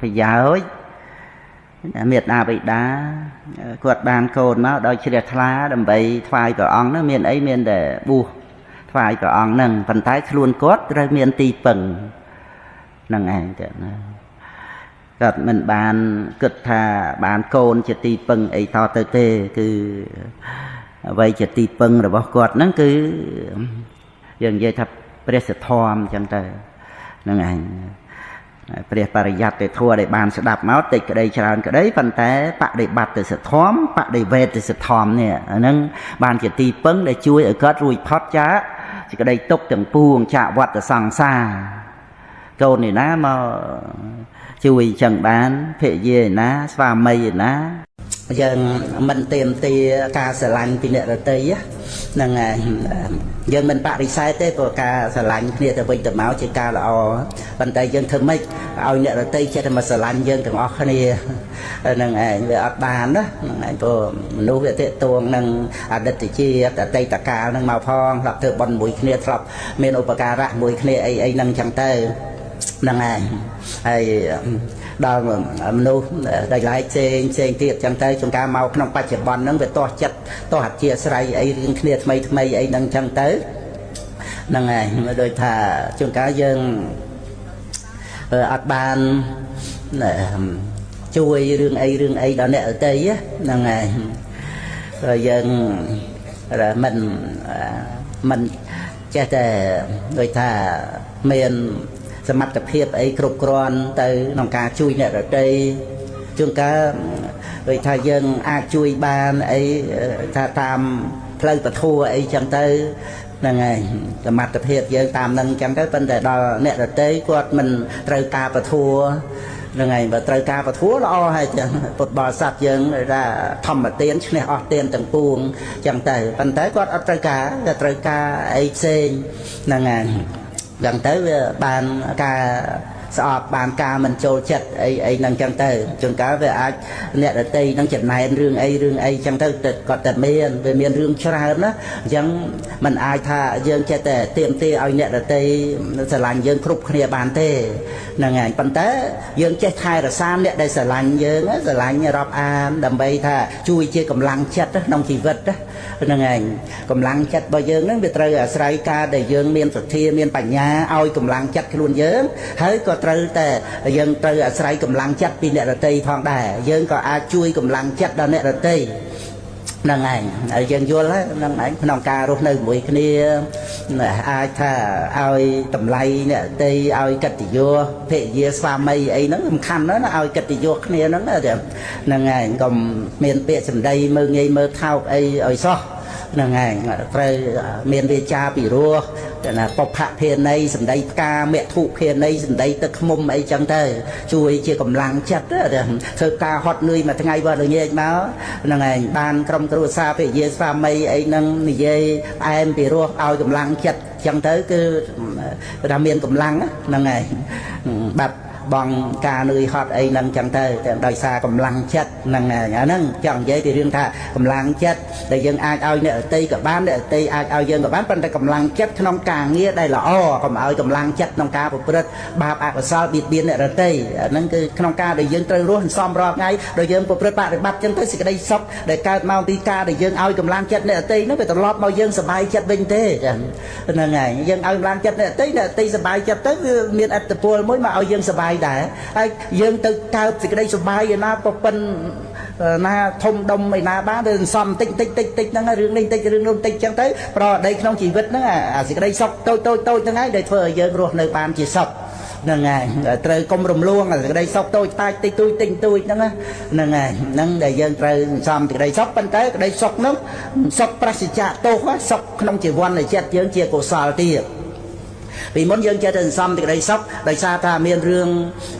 A: ប្រយោជន៍មេដាបិតាគាត់បានកូនមកដោយជ្រះថ្លាដើម្បីថ្វាយព្រះអង្គហ្នឹងមានអីមានតែបួសថ្វាយព្រះអង្គហ្នឹងប៉ុន្តែខ្លួនគាត់ត្រូវមានទីពឹងហ្នឹងឯងទៅណាគាត់មិនបានគិតថាបានកូនជាទីពឹងអីតទៅទេគឺអ្វីជាទីពឹងរបស់គាត់ហ្នឹងគឺយើងនិយាយថាព្រះសទ្ធមអញ្ចឹងទៅហ្នឹងឯងព្រះបរិយត្តិធម៌ដែលបានស្ដាប់មកតិចក្តីច្រើនក្តីប៉ុន្តែបដិបត្តិសធមបដិវេទសធមនេះអាហ្នឹងបានជាទីពឹងដែលជួយឲ្យគាត់រួចផុតចាកសេចក្តីទុក្ខទាំងពួងចាកវត្តសង្សារកូននេះណាមកជួយចឹងបានភរិយាឯណាស្វាមីឯណា។ យើងមិនទៀមទាការស្រឡាញ់ពីអ្នកដទៃហ្នឹងហើយយើងមិនបរិសេធទេព្រោះការស្រឡាញ់គ្នាទៅវិញទៅមកជាការល្អប៉ុន្តែយើងធ្វើម៉េចឲ្យអ្នកដទៃចេះតែមកស្រឡាញ់យើងទាំងអស់គ្នាហ្នឹងឯងវាអត់បានណាហ្នឹងឯងព្រោះមនុស្សវាទាក់ទងនឹងអតីតជាតិអតីតកាលហ្នឹងមកផងធ្លាប់ធ្វើបុណ្យមួយគ្នាធ្លាប់មានឧបការៈមួយគ្នាអីអីហ្នឹងចឹងទៅហ្នឹងឯងហើយដល់មនុស្សដែលឡែកផ្សេងផ្សេងទៀតចឹងទៅជួនកាលមកក្នុងបច្ចុប្បន្នហ្នឹងវាទាស់ចិត្តទាស់អធិស្ឋានអីរឿងគ្នាថ្មីថ្មីអីហ្នឹងចឹងទៅហ្នឹងឯងដូចថាជួនកាលយើងអត់បានជួយរឿងអីរឿងអីដល់អ្នកដទៃហ្នឹងឯងយើងមិនចេះតែដូចថាមានសមត្ថភាពអីគ្រប់គ្រាន់ទៅក្នុងការជួយអ្នកដទៃជួនកាលដូចថាយើងអាចជួយបានអីថាតាមផ្លូវពធអីចឹងទៅហ្នឹងហើយសមត្ថភាពយើងតាមនឹងចឹងទៅប៉ុន្តែដល់អ្នកដទៃគាត់មិនត្រូវការពធហ្នឹងហើយបើត្រូវការពធល្អហើយចឹងពុទ្ធបរិស័ទយើងថាធម្មទានឈ្នះអស់ទានទាំងពួងចឹងទៅប៉ុន្តែគាត់អត់ត្រូវការតែត្រូវការអីផ្សេងហ្នឹងហើយចឹងទៅវាបានការស្អប់បានការមិនចូលចិត្តអីអីហ្នឹងចឹងទៅជួនកាលវាអាចអ្នកដទៃហ្នឹងចំណែនរឿងអីរឿងអីចឹងទៅគាត់តែមានវាមានរឿងច្រើនណាអញ្ចឹងมันអាចថាយើងចេះតែទៀមទាឲ្យអ្នកដទៃស្រឡាញ់យើងគ្រប់គ្នាបានទេហ្នឹងហើយប៉ុន្តែយើងចេះថែរក្សាអ្នកដែលស្រឡាញ់យើងស្រឡាញ់រាប់អានដើម្បីថាជួយជាកម្លាំងចិត្តក្នុងជីវិតហ្នឹងឯងកម្លាំងចិត្តរបស់យើងហ្នឹងវាត្រូវអាស្រ័យការដែលយើងមានសទ្ធាមានបញ្ញាឲ្យកម្លាំងចិត្តខ្លួនយើងហើយក៏ត្រូវតែយើងត្រូវអាស្រ័យកម្លាំងចិត្តពីអ្នកដទៃផងដែរយើងក៏អាចជួយកម្លាំងចិត្តដល់អ្នកដទៃហ្នឹងឯងហើយយើងយល់ហ្នឹងឯងក្នុងការរស់នៅជាមួយគ្នាអាចថាឲ្យតម្លៃអ្នកដទៃឲ្យកិត្តិយសភរិយាស្វាមីអីហ្នឹងសំខាន់ណាស់ឲ្យកិត្តិយសគ្នាហ្នឹងហ្នឹងឯងកុំមានពាក្យសម្ដីមើលងាយមើលថោកអីឲ្យសោះហ្នឹងឯងត្រូវមានវាចាពីរោះណាបុព្វភាណីសម្ដីផ្កាមធុភាណីសម្ដីទឹកឃ្មុំអីចឹងទៅជួយជាកម្លាំងចិត្តធ្វើការហត់នឿយមួយថ្ងៃបើល្ងាចមកហ្នឹងឯងបានក្រុមគ្រួសារភរិយាស្វាមីអីហ្នឹងនិយាយផ្អែមពីរោះឲ្យកម្លាំងចិត្តចឹងទៅគឺថាមានកម្លាំងហ្នឹងឯងបាត់បងការនឿយហត់អីហ្នឹងចឹងទៅដោយសារកម្លាំងចិត្តហ្នឹងអាហ្នឹងចង់និយាយពីរឿងថាកម្លាំងចិត្តដែលយើងអាចឲ្យអ្នកដទៃក៏បានអ្នកដទៃអាចឲ្យយើងក៏បានប៉ុន្តែកម្លាំងចិត្តក្នុងការងារដែលល្អកុំឲ្យកម្លាំងចិត្តក្នុងការប្រព្រឹត្តបាបអកុសលបៀតបៀនអ្នកដទៃអាហ្នឹងគឺក្នុងការដែលយើងត្រូវរស់សន្សំរាល់ថ្ងៃដោយយើងប្រព្រឹត្តបរិបត្តិចឹងទៅសេចក្តីសុខដែលកើតមកពីការដែលយើងឲ្យកម្លាំងចិត្តអ្នកដទៃហ្នឹងវាត្រឡប់មកយើងសប្បាយចិត្តវិញទេហ្នឹងហើយយើងឲ្យកម្លាំងចិត្តអ្នកដទៃអ្នកដទៃសប្បាយចិត្តទៅវាមានឥទ្ធិពលមួយមកឲ្យយើងសប្បាយដែរហើយយើងទៅកើបសេចក្តីសុបាយឯណាប្រពន្ធណាធំដុំឯណាបានទៅសំតិចតិចតិចតិចហ្នឹងរឿងនេះតិចរឿងនោះតិចចឹងទៅប្រដីក្នុងជីវិតហ្នឹងអាសេចក្តីសុខតូចតូចតូចហ្នឹងហើយដែលធ្វើឲ្យយើងរស់នៅបានជាសុខហ្នឹងហើយត្រូវកុំរំលងសេចក្តីសុខតូចតាចតិចតួចតិចតួចហ្នឹងហ្នឹងហើយហ្នឹងដែលយើងត្រូវសំសេចក្តីសុខប៉ុន្តែក្តីសុខហ្នឹងសុខប្រសិជ្ជៈទោសសុខក្នុងជីវ័នចិត្តយើងជាកុសលទៀតពីមុនយើងចេះតែសន្សំសេចក្តីសុខដោយសារថាមានរឿង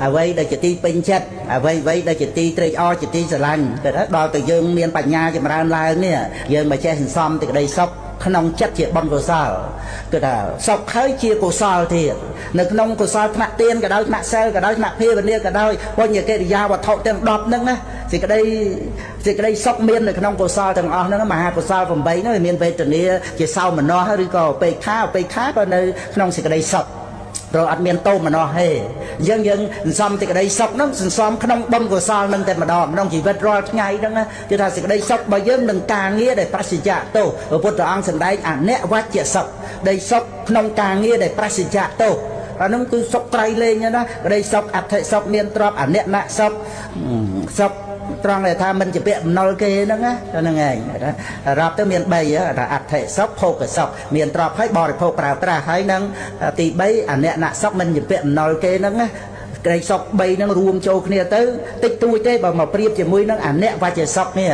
A: អ្វីដែលជាទីពេញចិត្តអ្វីអ្វីដែលជាទីត្រេកអរជាទីស្រឡាញ់តែដល់ទៅយើងមានបញ្ញាចម្រើនឡើងនេះយើងមកចេះសន្សំសេចក្តីសុខក្នុងចិត្តជាបុណ្យកុសលគឺថាសុខហើយជាកុសលទៀតនៅក្នុងកុសលថ្នាក់ទានក៏ដោយថ្នាក់សិលក៏ដោយថ្នាក់ភាវនាក៏ដោយបញ្ញកិរិយាវត្ថុទាំង10ហ្នឹងណាសេចក្តីសុខមាននៅក្នុងកុសលទាំងអស់ហ្នឹងមហាកុសល8ហ្នឹងមានវេទនាជាសោមនស្សឬក៏ឧបេក្ខាឧបេក្ខាក៏នៅក្នុងសេចក្តីសុខព្រោះអត់មានតោមនស្សទេអញ្ចឹងយើងសន្សំសេចក្តីសុខហ្នឹងសន្សំក្នុងបុណ្យកុសលហ្នឹងតែម្ដងក្នុងជីវិតរាល់ថ្ងៃហ្នឹងគឺថាសេចក្តីសុខរបស់យើងនឹងការងារដែលប្រសិជ្ជៈទោសព្រះពុទ្ធអង្គសម្ដែងអនិវច្ចសុខដែលសុខក្នុងការងារដែលប្រសិជ្ជៈទោសអាហ្នឹងគឺសុខក្រៃលែងណាក្តីសុខអធិសុខមានទ្រព្យអនិនៈសុខសុខត្រង់ដែលថាមិនជាពាក្យបំណុលគេហ្នឹងណាហ្នឹងឯងរាប់ទៅមាន3ថាអធិសុខភោគសុខមានទ្រព្យហើយបរិភោគប្រើប្រាស់ហើយនឹងទី3អនិនៈសុខមិនជាពាក្យបំណុលគេហ្នឹងណា ក្តីសុខ3ហ្នឹងរួមចូលគ្នាទៅតិចតួចទេបើមកប្រៀបជាមួយនឹងអនិវច្ចសុខនេះ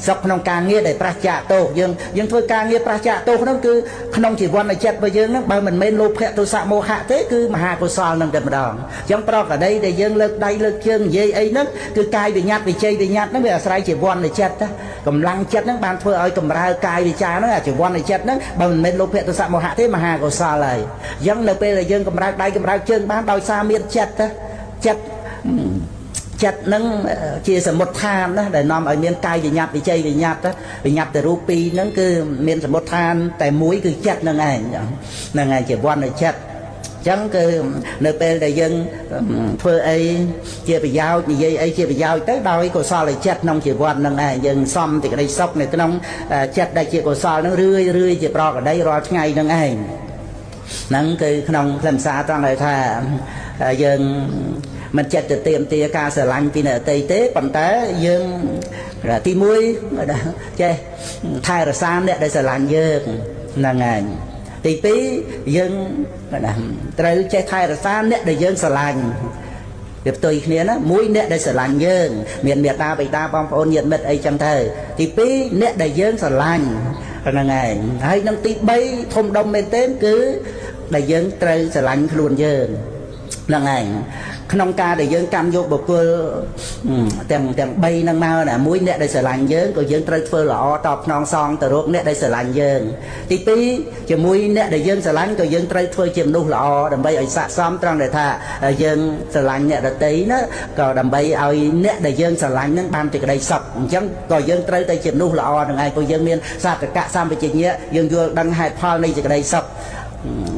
A: សុខក្នុងការងារដែលប្រះចាកទោសយើងធ្វើការងារប្រះចាកទោសហ្នឹងគឺក្នុងជីវនចិត្តរបស់យើងហ្នឹងបើមិនមែនលោភៈទោសៈមោហៈទេគឺមហាកុសលហ្នឹងតែម្ដងអញ្ចឹងប្រកដីដែលយើងលើកដៃលើកជើងនិយាយអីហ្នឹងគឺកាយវិញ្ញាតវិជ័យវិញ្ញាតហ្នឹងវាអាស្រ័យជីវនចិត្តកម្លាំងចិត្តហ្នឹងបានធ្វើឲ្យកម្រើកាយវិចារហ្នឹងអាជីវនចិត្តហ្នឹងបើមិនមែនលោភៈទោសៈមោហៈទេមហាកុសលហើយអញ្ចឹងនៅពេលដែលយើងកម្រើដៃកម្រើជើងបានដោយសារមានចិត្តចិត្តចិត្តនឹងជាសមុទ្ឋានណាដែលនាំឲ្យមានកាយវិញ្ញាតវិជ័យវិញ្ញាតវិញ្ញាតរូបពីរហ្នឹងគឺមានសមុទ្ឋានតែមួយគឺចិត្តហ្នឹងឯងហ្នឹងឯងជាវណ្ណចិត្តអញ្ចឹងគឺនៅពេលដែលយើងធ្វើអីជាប្រយោជន៍និយាយអីជាប្រយោជន៍ទៅដោយកុសលចិត្តក្នុងជីវិតហ្នឹងឯងយើងសំសេចក្តីសុខនៅក្នុងចិត្តដែលជាកុសលហ្នឹងរឿយរឿយជាប្រកដីរាល់ថ្ងៃហ្នឹងឯងហ្នឹងគឺក្នុងខ្លឹមសារត្រង់ដែលថាយើងមិនចិត្តទៅទៀមទាការស្រឡាញ់ពីអ្នកដទៃទេប៉ុន្តែយើងទី1ចេះថែរក្សាអ្នកដែលស្រឡាញ់យើងហ្នឹងឯងទី2យើងត្រូវចេះថែរក្សាអ្នកដែលយើងស្រឡាញ់វាផ្ទុយគ្នាណាមួយអ្នកដែលស្រឡាញ់យើងមានមេត្តាបិតាបងប្អូនញាតិមិត្តអីចឹងទៅទី2អ្នកដែលយើងស្រឡាញ់ហ្នឹងឯងហើយនឹងទី3ធំដុំមែនទែនគឺដែលយើងត្រូវស្រឡាញ់ខ្លួនយើងហ្នឹងឯងក្នុងការដែលយើងកម្មយកបុគ្គលទាំង3ហ្នឹងមកណាមួយអ្នកដែលស្រឡាញ់យើងក៏យើងត្រូវធ្វើល្អតបស្នងសងទៅរកអ្នកដែលស្រឡាញ់យើងទី2ជាមួយអ្នកដែលយើងស្រឡាញ់ក៏យើងត្រូវធ្វើជាមនុស្សល្អដើម្បីឲ្យស័ក្តិសមត្រង់ដែលថាយើងស្រឡាញ់អ្នកដទៃណាក៏ដើម្បីឲ្យអ្នកដែលយើងស្រឡាញ់ហ្នឹងបានសេចក្តីសុខអញ្ចឹងក៏យើងត្រូវតែជាមនុស្សល្អហ្នឹងឯងព្រោះយើងមានសតកៈសម្បជញ្ញៈយើងយល់ដឹងហេតុផលនៃសេចក្តីសុខ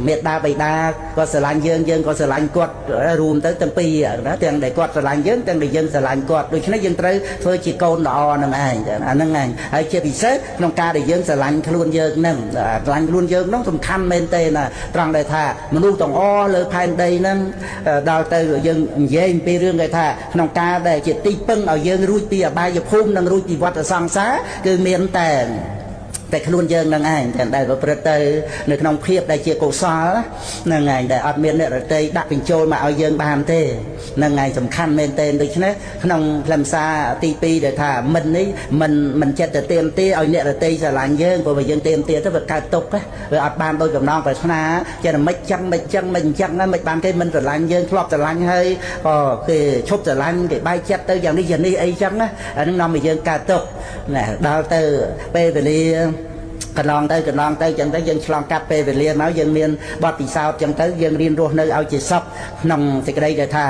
A: មេត្តាបិតាក៏ស្រឡាញ់យើងយើងក៏ស្រឡាញ់គាត់រួមទៅទាំងពីរណាទាំងដែលគាត់ស្រឡាញ់យើងទាំងដែលយើងស្រឡាញ់គាត់ដូច្នេះយើងត្រូវធ្វើជាកូនល្អនឹងឯងអាហ្នឹងឯងហើយជាពិសេសក្នុងការដែលយើងស្រឡាញ់ខ្លួនយើងហ្នឹងស្រឡាញ់ខ្លួនយើងហ្នឹងសំខាន់មែនទេណាត្រង់ដែលថាមនុស្សទាំងអស់លើផែនដីហ្នឹងដល់ទៅយើងនិយាយអំពីរឿងគេថាក្នុងការដែលជាទីពឹងឲ្យយើងរួចពីអបាយភូមិនិងរួចពីវដ្តសង្សារគឺមានតែខ្លួនយើងនឹងឯងតែដែលប្រព្រឹត្តទៅនៅក្នុងភាពដែលជាកុសលហ្នឹងឯងដែលអត់មានអ្នករតីដាក់បញ្ចូលមកឲ្យយើងបានទេហ្នឹងឯងសំខាន់មែនទែនដូច្នេះក្នុងខ្លឹមសារទី2ដែលថាមិននេះមិនចិត្តទៅទៀមទាឲ្យអ្នករតីស្រឡាញ់យើងព្រោះបើយើងទៀមទាទៅវាកើតទុក្ខវាអត់បានដោយបំណងប្រាថ្នាចេះតែមិនចឹងមិនចឹងមិនចឹងមិនបានគេមិនស្រឡាញ់យើងធ្លាប់ស្រឡាញ់ហើយក៏គេឈប់ស្រឡាញ់គេបែកចិត្តទៅយ៉ាងនេះយ៉ាងនេះអីចឹងណាអានឹងនាំឲ្យយើងកើតទុក្ខណាដល់ទៅពេលវេលាកន្លងទៅកន្លងទៅចឹងទៅយើងឆ្លងកាត់ពេលវេលាមកយើងមានបទពិសោធន៍ចឹងទៅយើងរៀនរស់នៅឲ្យជាសុខក្នុងសេចក្តីដែលថា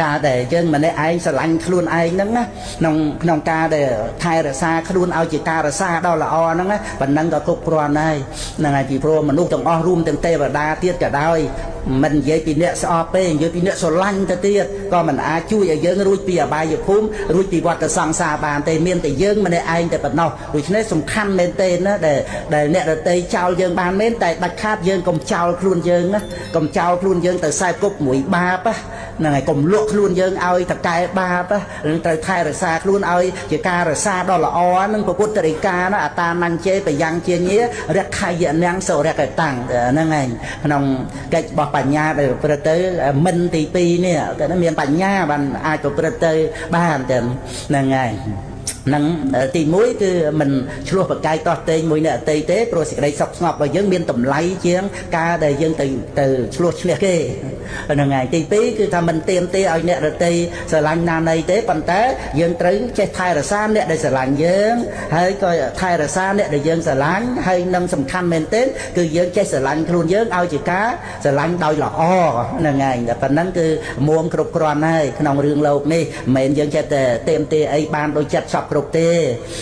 A: ការដែលយើងម្នាក់ឯងស្រឡាញ់ខ្លួនឯងហ្នឹងណាក្នុងការដែលថែរក្សាខ្លួនឲ្យជាការរក្សាដ៏ល្អហ្នឹងណាប៉ុណ្ណឹងក៏គ្រប់គ្រាន់ហើយហ្នឹងហើយពីព្រោះមនុស្សទាំងអស់រួមទាំងទេវតាទៀតក៏ដោយមិននិយាយពីអ្នកស្អប់ទេនិយាយពីអ្នកស្រឡាញ់ទៅទៀតក៏មិនអាចជួយឲ្យយើងរួចពីអបាយភូមិរួចពីវដ្តសង្សារបានទេមានតែយើងម្នាក់ឯងតែប៉ុណ្ណោះដូច្នេះសំខាន់មែនទេណាដែលអ្នកដទៃចោលយើងបានមែនតែដាច់ខាតយើងកុំចោលខ្លួនយើងណាកុំចោលខ្លួនយើងទៅខ្សែគប់មួយបាបហ្នឹងហើយកុំលក់ខ្លួនយើងឲ្យតកែបាបនឹងត្រូវថែរក្សាខ្លួនឲ្យជាការរក្សាដ៏ល្អនឹងពុទ្ធរិកាណាអតានញ្ជេបយ៉ាងជាញារខយនាងសុរកតាំងហ្នឹងឯងក្នុងកិច្ចរបស់បញ្ញាដែលប្រព្រឹត្តទៅមិនទី2នេះតែមានបញ្ញាបានអាចប្រព្រឹត្តទៅបានតែហ្នឹងឯងនឹងទី1គឺមិនឆ្លោះប្រកែកតោះតេងមួយអ្នកអតីទេព្រោះសេចក្តីសុខស្ងប់របស់យើងមានតម្លៃជាងការដែលយើងទៅឆ្លោះឈ្នះគេហ្នឹងហើយទី2គឺថាមិនទៀមទេឲ្យអ្នកដទៃស្រឡាញ់ណាណីទេប៉ុន្តែយើងត្រូវចេះថែរក្សាអ្នកដែលស្រឡាញ់យើងហើយក៏ថែរក្សាអ្នកដែលយើងស្រឡាញ់ហើយនឹងសំខាន់មែនទែនគឺយើងចេះស្រឡាញ់ខ្លួនយើងឲ្យជាការស្រឡាញ់ដោយល្អហ្នឹងហើយតែប៉ុណ្ណឹងគឺមួមគ្រប់គ្រាន់ហើយក្នុងរឿងលោកនេះមិនមែនយើងចេះតែទៀមទេអីបានដូចចិត្តសពគ្រប់ទេ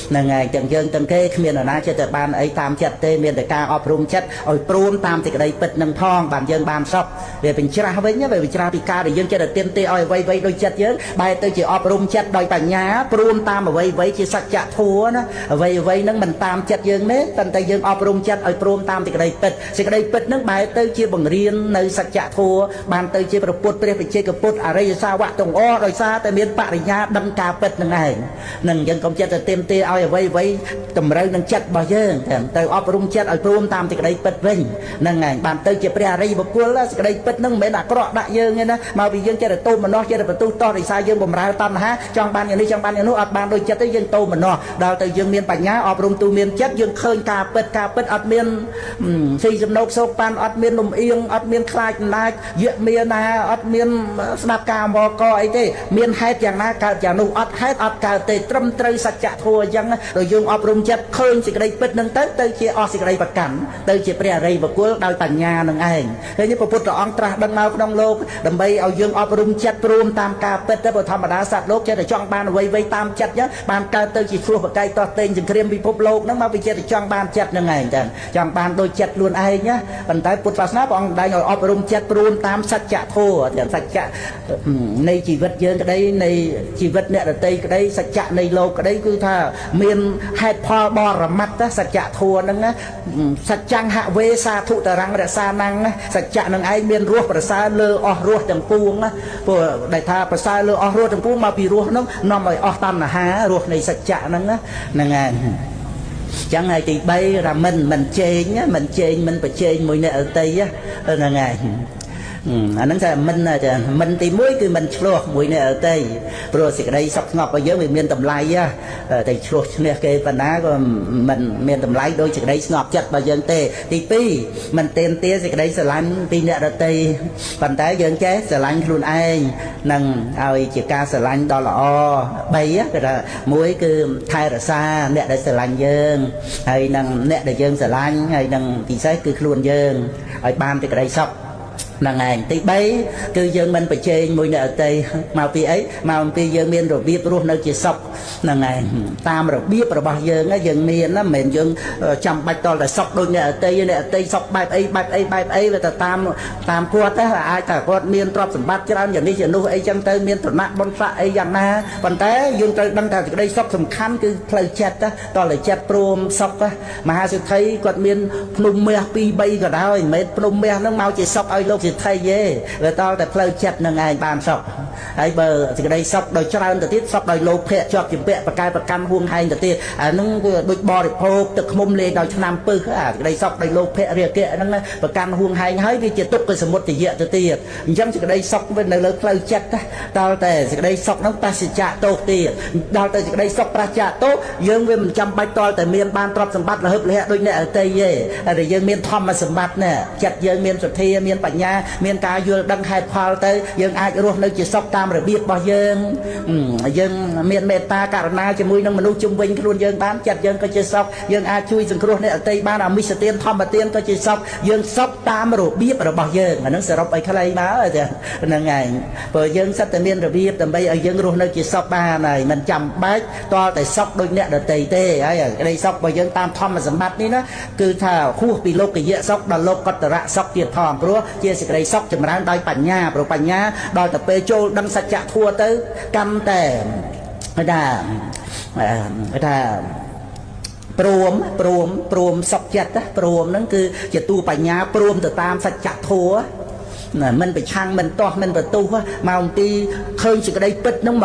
A: ហ្នឹងហើយទាំងយើងទាំងគេគ្មាននរណាចេះតែបានអីតាមចិត្តទេមានតែការអប់រំចិត្តឲ្យព្រមតាមសេចក្តីពិតនឹងផងបានយើងបានសុខវាបញ្ច្រាស់វិញវាបញ្ច្រាស់ពីការដែលយើងចេះតែទៀមទាឲ្យអ្វីៗដូចចិត្តយើងបែរទៅជាអប់រំចិត្តដោយបញ្ញាព្រមតាមអ្វីៗជាសច្ចធម៌ណាអ្វីៗហ្នឹងមិនតាមចិត្តយើងទេប៉ុន្តែយើងអប់រំចិត្តឲ្យព្រមតាមសេចក្តីពិតសេចក្តីពិតហ្នឹងបែរទៅជាបង្រៀននៅសច្ចធម៌បានទៅជាព្រះពុទ្ធព្រះបច្ចេកពុទ្ធអរិយសាវកទាំងអស់ដោយសារតែមានបរិញ្ញាដឹងការពិតហ្នឹងឯងនឹង យើងកុំចិត្តទៅទៀមទាឲ្យអ្វីអ្វីតម្រូវនឹងចិត្តរបស់យើងទៅអប់រំចិត្តឲ្យព្រមតាមសេចក្តីពិតវិញហ្នឹងឯងបានទៅជាព្រះអរិយបុគ្គលសេចក្តីពិតហ្នឹងមិនមែនអាក្រក់ដាក់យើងទេណាមកពីយើងចេះតែទោមនោះចេះតែបន្ទុះតោះដោយសារយើងបំរើតណ្ហាចង់បានយ៉ាងនេះចង់បានយ៉ាងនោះអត់បានដូចចិត្តទេយើងទោមនោះដល់ទៅយើងមានបញ្ញាអប់រំទូមានចិត្តយើងឃើញការពិតការពិតអត់មានស៊ីសំណោកសោកប៉ាន់អត់មានលំអៀងអត់មានខ្លាចអំណាចយៈមានណាអត់មានស្ដាប់ការអង្វរកអីទេមានហេតុយ៉ាងណាកើតយ៉ាងនោះអត់ហេតុអត់កើតទេត្រឹមត្រូវសច្ចធម៌អញ្ចឹងដល់យើងអប់រំចិត្តឃើញសេចក្តីពិតនឹងទៅជាអស់សេចក្តីប្រកាន់ទៅជាព្រះអរិយបុគ្គលដោយបញ្ញានឹងឯងឃើញព្រះពុទ្ធអង្គត្រាស់ដឹងមកក្នុងលោកដើម្បីឲ្យយើងអប់រំចិត្តព្រមតាមការពិតទៅព្រោះធម្មតាសត្វលោកចេះតែចង់បានអ្វីៗតាមចិត្តអញ្ចឹងបានកើតទៅជាឆ្លោះប្រកែកតោះតេងសង្គ្រាមពិភពលោកហ្នឹងមកពីចេះតែចង់បានចិត្តនឹងឯងចឹងចង់បានដូចចិត្តខ្លួនឯងណាប៉ុន្តែពុទ្ធសាសនាព្រះអង្គដែងឲ្យអប់រំចិត្តព្រមតាមសច្ចធម៌ទាំងសច្ចៈនៃជីវិតយើងក្តីនៃជីវិតអ្នកដទៃក្តីសច្ចៈនៃលោកក្តីគឺថាមានហេតុផលបរមត្តសច្ចធម៌ហ្នឹងណាសច្ចង្ហវេសាធុតរੰរសានੰសច្ចៈនឹងឯងមានរសប្រសើរលើអស់រសទាំងពួងណាព្រោះដែលថាប្រសើរលើអស់រសទាំងពួងមកពីរសហ្នឹងនាំឲ្យអស់តណ្ហារសនៃសច្ចៈហ្នឹងណាហ្នឹងឯងចឹងហើយទី3ថាមិនជេងមិនជេងមិនប្រជែងមួយអ្នកដទៃហ្នឹងឯងអាហ្នឹងថាមិនទី1គឺមិនឆ្លោះមួយអ្នកដទៃព្រោះសេចក្តីសុខស្ងប់របស់យើងវាមានតម្លៃតែឆ្លោះឈ្នះគេប៉ុណ្ណាក៏មិនមានតម្លៃដូចសេចក្តីស្ងប់ចិត្តរបស់យើងទេទី2មិនទាមទាសេចក្តីស្រឡាញ់ពីអ្នកដទៃប៉ុន្តែយើងចេះស្រឡាញ់ខ្លួនឯងនឹងឲ្យជាការស្រឡាញ់ដ៏ល្អ3គឺថាមួយគឺថែរក្សាអ្នកដែលស្រឡាញ់យើងហើយនឹងអ្នកដែលយើងស្រឡាញ់ហើយនឹងពិសេសគឺខ្លួនយើងឲ្យបានសេចក្តីសុខហ្នឹងឯងទី3គឺយើងមិនប្រជែងមួយអ្នកដទៃមកពីអីមកអំពីយើងមានរបៀបរស់នៅជាសុខហ្នឹងឯងតាមរបៀបរបស់យើងយើងមានណាមិនមែនយើងចាំបាច់តតែសុខដូចអ្នកដទៃអ្នកដទៃសុខបែបអីបែបអីបែបអីវាទៅតាមគាត់ណាអាចថាគាត់មានទ្រព្យសម្បត្តិច្រើនយ៉ាងនេះយ៉ាងនោះអីចឹងទៅមានឋានៈបុណ្យស័ក្តិអីយ៉ាងណាប៉ុន្តែយើងត្រូវដឹងថាសេចក្តីសុខសំខាន់គឺផ្លូវចិត្តតតែចិត្តព្រមសុខមហាសេដ្ឋីគាត់មានភ្នំមាស2 3ក៏ដោយមិនមែនភ្នំមាសហ្នឹងមកជាសុខឲ្យលោកសេដ្ឋីទេវាតតែផ្លូវចិត្តនឹងឯងបានសុខហើយបើសេចក្តីសុខដោយច្រើនទៅទៀតសុខដោយលោភៈជាប់ជំពាក់ប្រកែប្រកម្មហួងហែងទៅទៀតអាហ្នឹងវាដូចបរិភោគទឹកឃ្មុំលេងដោយឆ្នាំពឹសអាសេចក្តីសុខដោយលោភៈរាគៈហ្នឹងប្រកាន់ហួងហែងហើយវាជាទុក្ខសមុទយៈទៅទៀតអញ្ចឹងសេចក្តីសុខវានៅលើផ្លូវចិត្តតតែសេចក្តីសុខហ្នឹងប្រសិជ្ជៈទោសទៀតដល់ទៅសេចក្តីសុខប្រសិជ្ជៈទោសយើងវាមិនចាំបាច់តតែមានបានទ្រព្យសម្បត្តិលហឹបលហៈដូចអ្នកដទៃទេតែយើងមានធម្មសម្បត្តិណាចិត្តយើងមានសទ្ធាមានបញ្ញាមានការយល់ដឹងហេតុផលទៅយើងអាចរស់នៅជាសុខតាមរបៀបរបស់យើងយើងមានមេត្តាករុណាជាមួយនឹងមនុស្សជុំវិញខ្លួនយើងបានចិត្តយើងក៏ជាសុខយើងអាចជួយសង្គ្រោះអ្នកដទៃបានអមិសទានធម្មទានក៏ជាសុខយើងសុខតាមរបៀបរបស់យើងអាហ្នឹងសរុបឲ្យខ្លីមកហ្នឹងឯងព្រោះយើងសិតតែមានរបៀបដើម្បីឲ្យយើងរស់នៅជាសុខបានហើយមិនចាំបាច់តតែសុខដូចអ្នកដទៃទេហើយក្តីសុខរបស់យើងតាមធម្មសម្បត្តិនេះណាគឺថាហួសពីលោកយៈសុខដល់លោកតរៈសុខទៀតផងព្រោះជាសេចក្តីសុខចម្រើនដោយបញ្ញាព្រោះបញ្ញាដល់ទៅពេលចូលដឹងសច្ចធម៌ទៅកាន់តែគេថាព្រមសុខចិត្តព្រមហ្នឹងគឺជាតួបញ្ញាព្រមទៅតាមសច្ចធម៌ណាមិនប្រឆាំងមិនទាស់មិនបន្ទុះមកអំពីឃើញសេចក្តីពិតហ្នឹង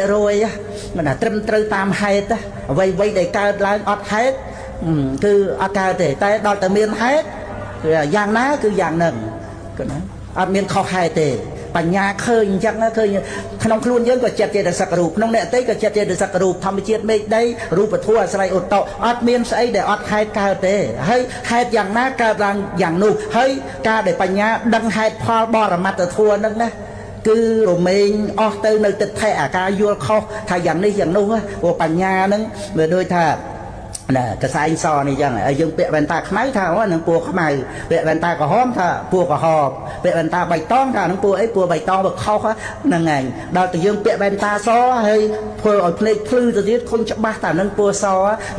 A: 100%មិនថាត្រឹមត្រូវតាមហេតុអ្វីៗដែលកើតឡើងអត់ហេតុគឺអត់កើតទេតែដល់តែមានហេតុយ៉ាងណាគឺយ៉ាងហ្នឹងគឺណាអត់មានខុសហេតុទេបញ្ញាឃើញអញ្ចឹងឃើញក្នុងខ្លួនយើងក៏ចិត្តចេតសិករូបក្នុងអ្នកដទៃក៏ចិត្តចេតសិករូបធម្មជាតិមេឃដីរូបធម៌អាស្រ័យឧតុអត់មានស្អីដែលអត់ហេតុកើតទេហើយហេតុយ៉ាងណាកើតឡើងយ៉ាងនោះហើយការដែលបញ្ញាដឹងហេតុផលបរមត្តធម៌ហ្នឹងណាគឺរមែងអស់ទៅនៅទិដ្ឋិអាការយល់ខុសថាយ៉ាងនេះយ៉ាងនោះព្រោះបញ្ញាហ្នឹងវាដូចថាណាកសែងសនេះចឹងហើយយើងពាក់វ៉ែនតាខ្មៅថាអូហ្នឹងពណ៌ខ្មៅពាក់វ៉ែនតាក្រហមថាពណ៌ក្រហមពាក់វ៉ែនតាបៃតងថាហ្នឹងពណ៌អីពណ៌បៃតងវាខុសហ្នឹងឯងដល់តែយើងពាក់វ៉ែនតាសហើយធ្វើឲ្យភ្នែកភ្លឺទៅទៀតឃើញច្បាស់ថាហ្នឹងពណ៌ស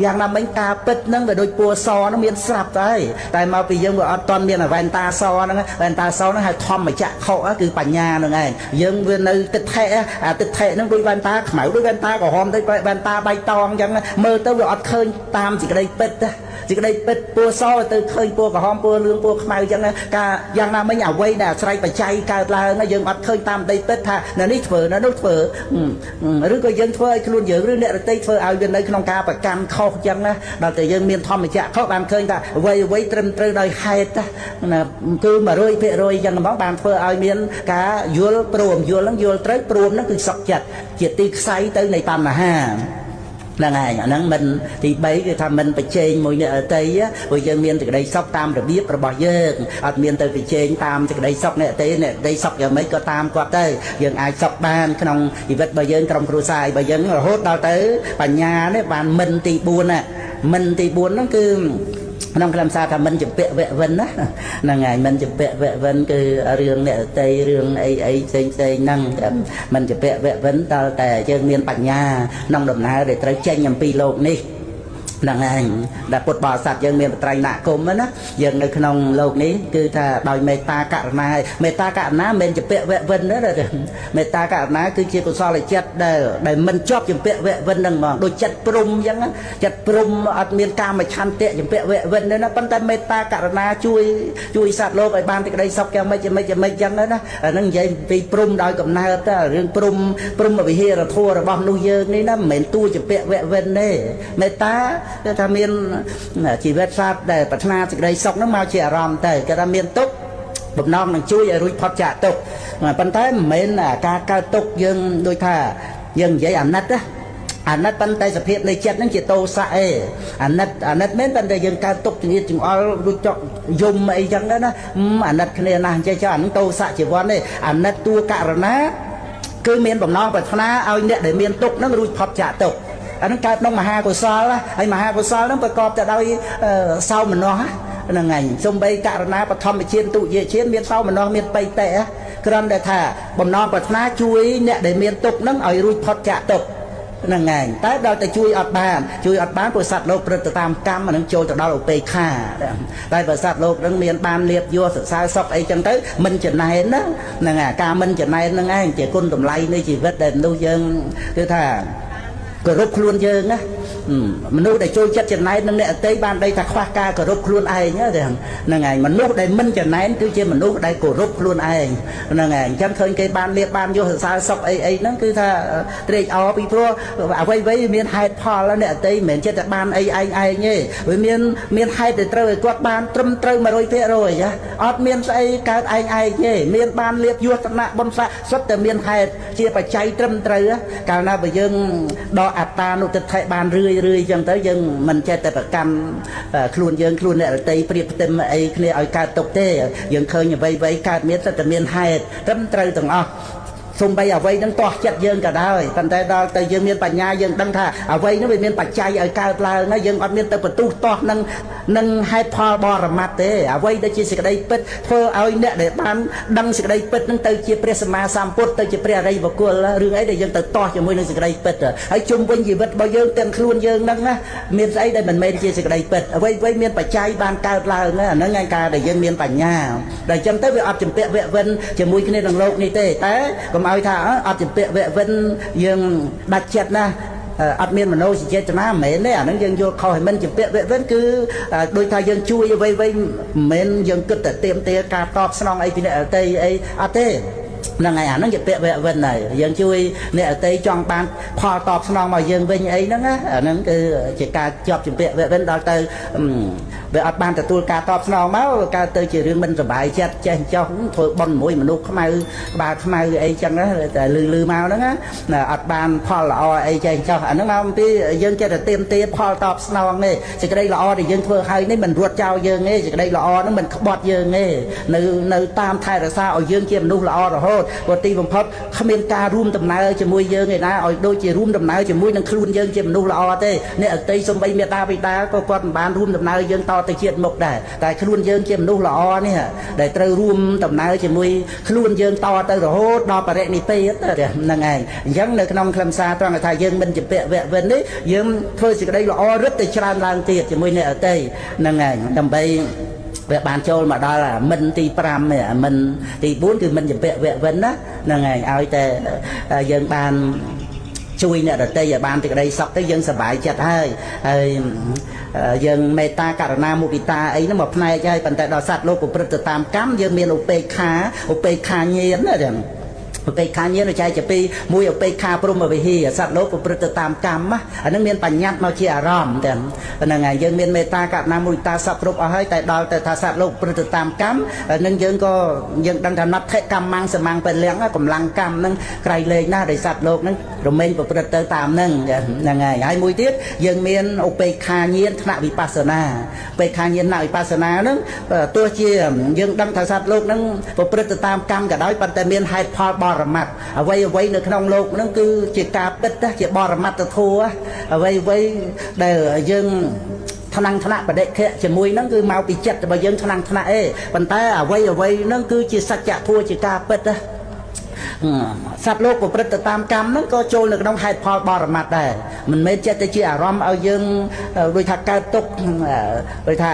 A: យ៉ាងណាមិញការពិតហ្នឹងវាដូចពណ៌សហ្នឹងមានស្រាប់ទៅតែមកពីយើងវាអត់ទាន់មានវ៉ែនតាសហ្នឹងវ៉ែនតាសហ្នឹងហៅធម្មចក្ខុគឺបញ្ញាហ្នឹងឯងយើងវានៅទិដ្ឋិអាទិដ្ឋិហ្នឹងដូចវ៉ែនតាខ្មៅដូចវ៉ែនតាក្រហមដូចវ៉ែនតាបៃតងអញ្ចឹងមើលទៅវាអត់ឃើញ តាមសេចក្តីពិតសេចក្តីពិតពណ៌សទៅឃើញពណ៌ក្រហមពណ៌លឿងពណ៌ខ្មៅអញ្ចឹងការយ៉ាងណាមិញអ្វីដែលអាស្រ័យបច្ច័យកើតឡើងយើងអត់ឃើញតាមដីពិតថានៅនេះធ្វើនៅនោះធ្វើឬក៏យើងធ្វើឲ្យខ្លួនយើងឬអ្នកដទៃធ្វើឲ្យវានៅក្នុងការប្រកាន់ខុសអញ្ចឹងណាដល់តែយើងមានធម្មចក្រខុសបានឃើញថាអ្វីអ្វីត្រឹមត្រូវដោយហេតុណាគឺ100%អញ្ចឹងហ្មងបានធ្វើឲ្យមានការយល់ព្រមយល់ហ្នឹងយល់ត្រូវព្រមហ្នឹងគឺសុខចិត្តជាទីខ្សែទៅនៃបញ្ហាហ្នឹងហើយអាហ្នឹងមិនទី3គឺថាមិនប្រជែងមួយអ្នកដទៃព្រោះយើងមានសេចក្តីសុខតាមរបៀបរបស់យើងអត់មានទៅប្រជែងតាមសេចក្តីសុខអ្នកដទៃអ្នកដទៃសុខយ៉ាងម៉េចក៏តាមគាត់ទៅយើងអាចសុខបានក្នុងជីវិតរបស់យើងក្រុមគ្រួសាររបស់យើងរហូតដល់ទៅបញ្ញានេះបានមិនទី4ណាមិនទី4ហ្នឹងគឺក្នុងខ្លឹមសារថាមិនជំពាក់វវិនណាហ្នឹងហើយមិនជំពាក់វវិនគឺរឿងអ្នកដទៃរឿងអីអីផ្សេងផ្សេងហ្នឹងមិនជំពាក់វវិនដល់តែយើងមានបញ្ញាក្នុងដំណើរដែលត្រូវចេញអំពីលោកនេះហ្នឹងឯងដែលពុទ្ធបរិស័ទយើងមានបត្រៃណគមណាយើងនៅក្នុងលោកនេះគឺថាដោយមេត្តាករុណាមេត្តាករុណាមិនជំពាក់វវិនទេមេត្តាករុណាគឺជាកុសលចិត្តដែលមិនជាប់ជំពាក់វវិនហ្នឹងហ្មងដូចចិត្តព្រំអញ្ចឹងចិត្តព្រំអត់មានកាមឆន្ទៈជំពាក់វវិនទេណាប៉ុន្តែមេត្តាករុណាជួយសត្វលោកឲ្យបានសេចក្តីសុខយ៉ាងម៉េចយ៉ាងម៉េចយ៉ាងម៉េចអញ្ចឹងណាអាហ្នឹងនិយាយពីព្រំដោយកំណើតរឿងព្រំព្រំវិហារធម៌របស់មនុស្សយើងនេះណាមិនមែនតួជំពាក់វវិនទេមេត្តាគឺថាមានជីវិតសត្វដែលប្រាថ្នាសេចក្តីសុខហ្នឹងមកជាអារម្មណ៍ទៅគេថាមានទុក្ខបំណងនឹងជួយឲ្យរួចផុតចាកទុក្ខប៉ុន្តែមិនមែនការកើតទុក្ខយើងដូចថាយើងនិយាយអាណិតណាអាណិតប៉ុន្តែសភាពនៃចិត្តហ្នឹងជាតោសៈឯងអាណិតអាណិតមែនប៉ុន្តែយើងកើតទុក្ខចង្អៀតចង្អល់រួចចកយំអីចឹងណាអាណិតគ្នាណាស់អញ្ចឹងចុះអាហ្នឹងតោសៈជីវ័នទេអាណិតតួករណាគឺមានបំណងប្រាថ្នាឲ្យអ្នកដែលមានទុក្ខហ្នឹងរួចផុតចាកទុក្ខអាហ្នឹងកើតក្នុងមហាកុសលហើយមហាកុសលហ្នឹងប្រកបទៅដោយសោមនស្សហ្នឹងឯងសំបីករណាបឋមជាតិទុយជាតិមានសោមនស្សមានបៃតៈគ្រាន់តែថាបំណងប្រាថ្នាជួយអ្នកដែលមានទុក្ខហ្នឹងឲ្យរួចផុតចាកទុក្ខហ្នឹងឯងតែដល់តែជួយអត់បានជួយអត់បានព្រោះសត្វលោកព្រឹត្តទៅតាមកម្មហ្នឹងចូលទៅដល់ឧបេក្ខាតែបើសត្វលោកហ្នឹងមានបានលៀបយកសរសើរសុខអីចឹងទៅមិនចំណែនណាហ្នឹងហើយការមិនចំណែនហ្នឹងឯងជាគុណតម្លៃនៃជីវិតដែលមនុស្សយើងគឺថាគោរពខ្លួនយើងណាមនុស្សដែលចូលចិត្តចំណែននឹងអ្នកអតីបានដីថាខ្វះការគោរពខ្លួនឯងហ្នឹងឯងមនុស្សដែលមិនចំណែនគឺជាមនុស្សដែលគោរពខ្លួនឯងហ្នឹងឯងអញ្ចឹងឃើញគេបានលៀបបានយកសរសើរសុខអីអីហ្នឹងគឺថាត្រេកអរពីព្រោះអ្វីៗមានហេតុផលអ្នកអតីមិនមែនចិត្តតែបានអីឯងឯងទេវាមានហេតុដែលត្រូវឲ្យគាត់បានត្រឹមត្រូវ100%អត់មានស្អីកើតឯងឯងទេមានបានលៀបយកឋានៈបុណ្យស័ក្តិសុទ្ធតែមានហេតុជាបច្ច័យត្រឹមត្រូវកាលណាបើយើងដកអត្តានុទិដ្ឋិបានរឿយរឿយចឹងទៅយើងមិនចេះតែប្រកាន់ខ្លួនយើងខ្លួនអ្នកដទៃប្រៀបផ្ទឹមអីគ្នាឲ្យកើតទុកទេយើងឃើញអ្វីអ្វីកើតមានសិតតែមានហេតុត្រឹមត្រូវទាំងអស់សំបីអ្វីនឹងទាស់ចិត្តយើងក៏ដោយប៉ុន្តែដល់ទៅយើងមានបញ្ញាយើងដឹងថាអ្វីនឹងវាមានបច្ច័យឲ្យកើតឡើងហើយយើងអត់មានទៅបន្ទុះទាស់នឹងហេតុផលបរមត្តទេអ្វីដែលជាសេចក្តីពិតធ្វើឲ្យអ្នកដែលបានដឹងសេចក្តីពិតនឹងទៅជាព្រះសម្មាសម្ពុទ្ធទៅជាព្រះអរិយបុគ្គលរឿងអីដែលយើងទៅទាស់ជាមួយនឹងសេចក្តីពិតហើយជុំវិញជីវិតរបស់យើងទាំងខ្លួនយើងហ្នឹងណាមានស្អីដែលមិនមែនជាសេចក្តីពិតអ្វីអ្វីមានបច្ច័យបានកើតឡើងហ្នឹងឯងការដែលយើងមានបញ្ញាដល់អញ្ចឹងទៅវាអត់ជំពាក់វវិនជាមួយគ្នានឹងលោកនេះទេតែកុំឲ្យថាអត់ជំពាក់វវិនយើងដាច់ចិត្តណាអត់មានមโนចេតនាមិនមែនទេអាហ្នឹងយើងយល់ខុសហើយមិនជំពាក់វវិនគឺដូចថាយើងជួយអ្វីៗមិនមែនយើងគិតតែទៀមទាការតបស្នងអីពីអ្នកដទៃអីអត់ទេហ្នឹងហើយអាហ្នឹងជាពាក្យវវិនហើយយើងជួយអ្នកដទៃចង់បានផលតបស្នងមកយើងវិញអីហ្នឹងណាអាហ្នឹងគឺជាការជាប់ជំពាក់វវិនដល់ទៅវាអត់បានទទួលការតបស្នងមកកើតទៅជារឿងមិនសប្បាយចិត្តចេះចោះធ្វើបុណ្យមួយមនុស្សខ្មៅក្បាលខ្មៅអីចឹងណាតែលឺលឺមកហ្នឹងណាអត់បានផលល្អអីចេះចោះអាហ្នឹងមកអំពីយើងចេះតែទៀមទាផលតបស្នងទេសេចក្តីល្អដែលយើងធ្វើហើយនេះមិនរត់ចោលយើងទេសេចក្តីល្អហ្នឹងមិនក្បត់យើងទេនៅតាមថែរក្សាឲ្យយើងជាមនុស្សល្អរហូតព្រោះទីបំផុតគ្មានការរួមដំណើរជាមួយយើងឯណាឲ្យដូចជារួមដំណើរជាមួយនឹងខ្លួនយើងជាមនុស្សល្អទេអ្នកអតីសំបីមេដាបិតាក៏គាត់មិនបានរួមដំណើរយើងតទៅជាតិមុខដែរតែខ្លួនយើងជាមនុស្សល្អនេះដែលត្រូវរួមដំណើរជាមួយខ្លួនយើងតទៅរហូតដល់បរិនិព្វានហ្នឹងឯងអញ្ចឹងនៅក្នុងខ្លឹមសារត្រង់ថាយើងមិនជំពាក់វវិននេះយើងធ្វើសេចក្តីល្អរឹតតែច្រើនឡើងទៀតជាមួយអ្នកអតីហ្នឹងឯងដើម្បីវាបានចូលមកដល់អាមិនទី5នេះអាមិនទី4គឺមិនជំពាក់វវិនណាហ្នឹងឯងឲ្យតែយើងបាន ជួយអ្នកដទៃឲ្យបានសេចក្តីសុខទៅយើងសប្បាយចិត្តហើយហើយយើងមេត្តាករុណាមុទិតាអីហ្នឹងមកផ្នែកហើយប៉ុន្តែដល់សត្វលោកប្រព្រឹត្តទៅតាមកម្មយើងមានឧបេក្ខាឧបេក្ខាញាណណាចឹងឧបេក្ខាញាណចែកជាពីរមួយឧបេក្ខាព្រហ្មវិហារសត្វលោកប្រព្រឹត្តទៅតាមកម្មអាហ្នឹងមានបញ្ញត្តិមកជាអារម្មណ៍ទាំងហ្នឹងហើយយើងមានមេត្តាករុណាមុទិតាសពគ្រប់អស់ហើយតែដល់ទៅថាសត្វលោកប្រព្រឹត្តទៅតាមកម្មហ្នឹងយើងក៏យើងដឹងថាណដ្ឋិកម្មំសមាំងពលំកម្លាំងកម្មហ្នឹងក្រៃលែងណាស់ដោយសត្វលោកហ្នឹងរមែងប្រព្រឹត្តទៅតាមហ្នឹងហ្នឹងហើយហើយមួយទៀតយើងមានឧបេក្ខាញាណថ្នាក់វិបស្សនាឧបេក្ខាញាណថ្នាក់វិបស្សនាហ្នឹងទោះជាយើងដឹងថាសត្វលោកហ្នឹងប្រព្រឹត្តទៅតាមកម្មក៏ដោយប៉ុន្តែមានហេតុផលបរមត្តអ្វីអ្វីនៅក្នុងលោកហ្នឹងគឺជាការពិតជាបរមត្តធម៌អ្វីអ្វីដែលយើងថ្នាំងថ្នាក់បដិខៈជាមួយហ្នឹងគឺមកពីចិត្តរបស់យើងថ្នាំងថ្នាក់ឯងប៉ុន្តែអ្វីអ្វីហ្នឹងគឺជាសច្ចធម៌ជាការពិតណាសត្វលោកប្រព្រឹត្តទៅតាមកម្មហ្នឹងក៏ចូលនៅក្នុងហេតុផលបរមត្តដែរមិនមែនចិត្តទៅជាអារម្មណ៍ឲ្យយើងដូចថាកើតទុក្ខដូចថា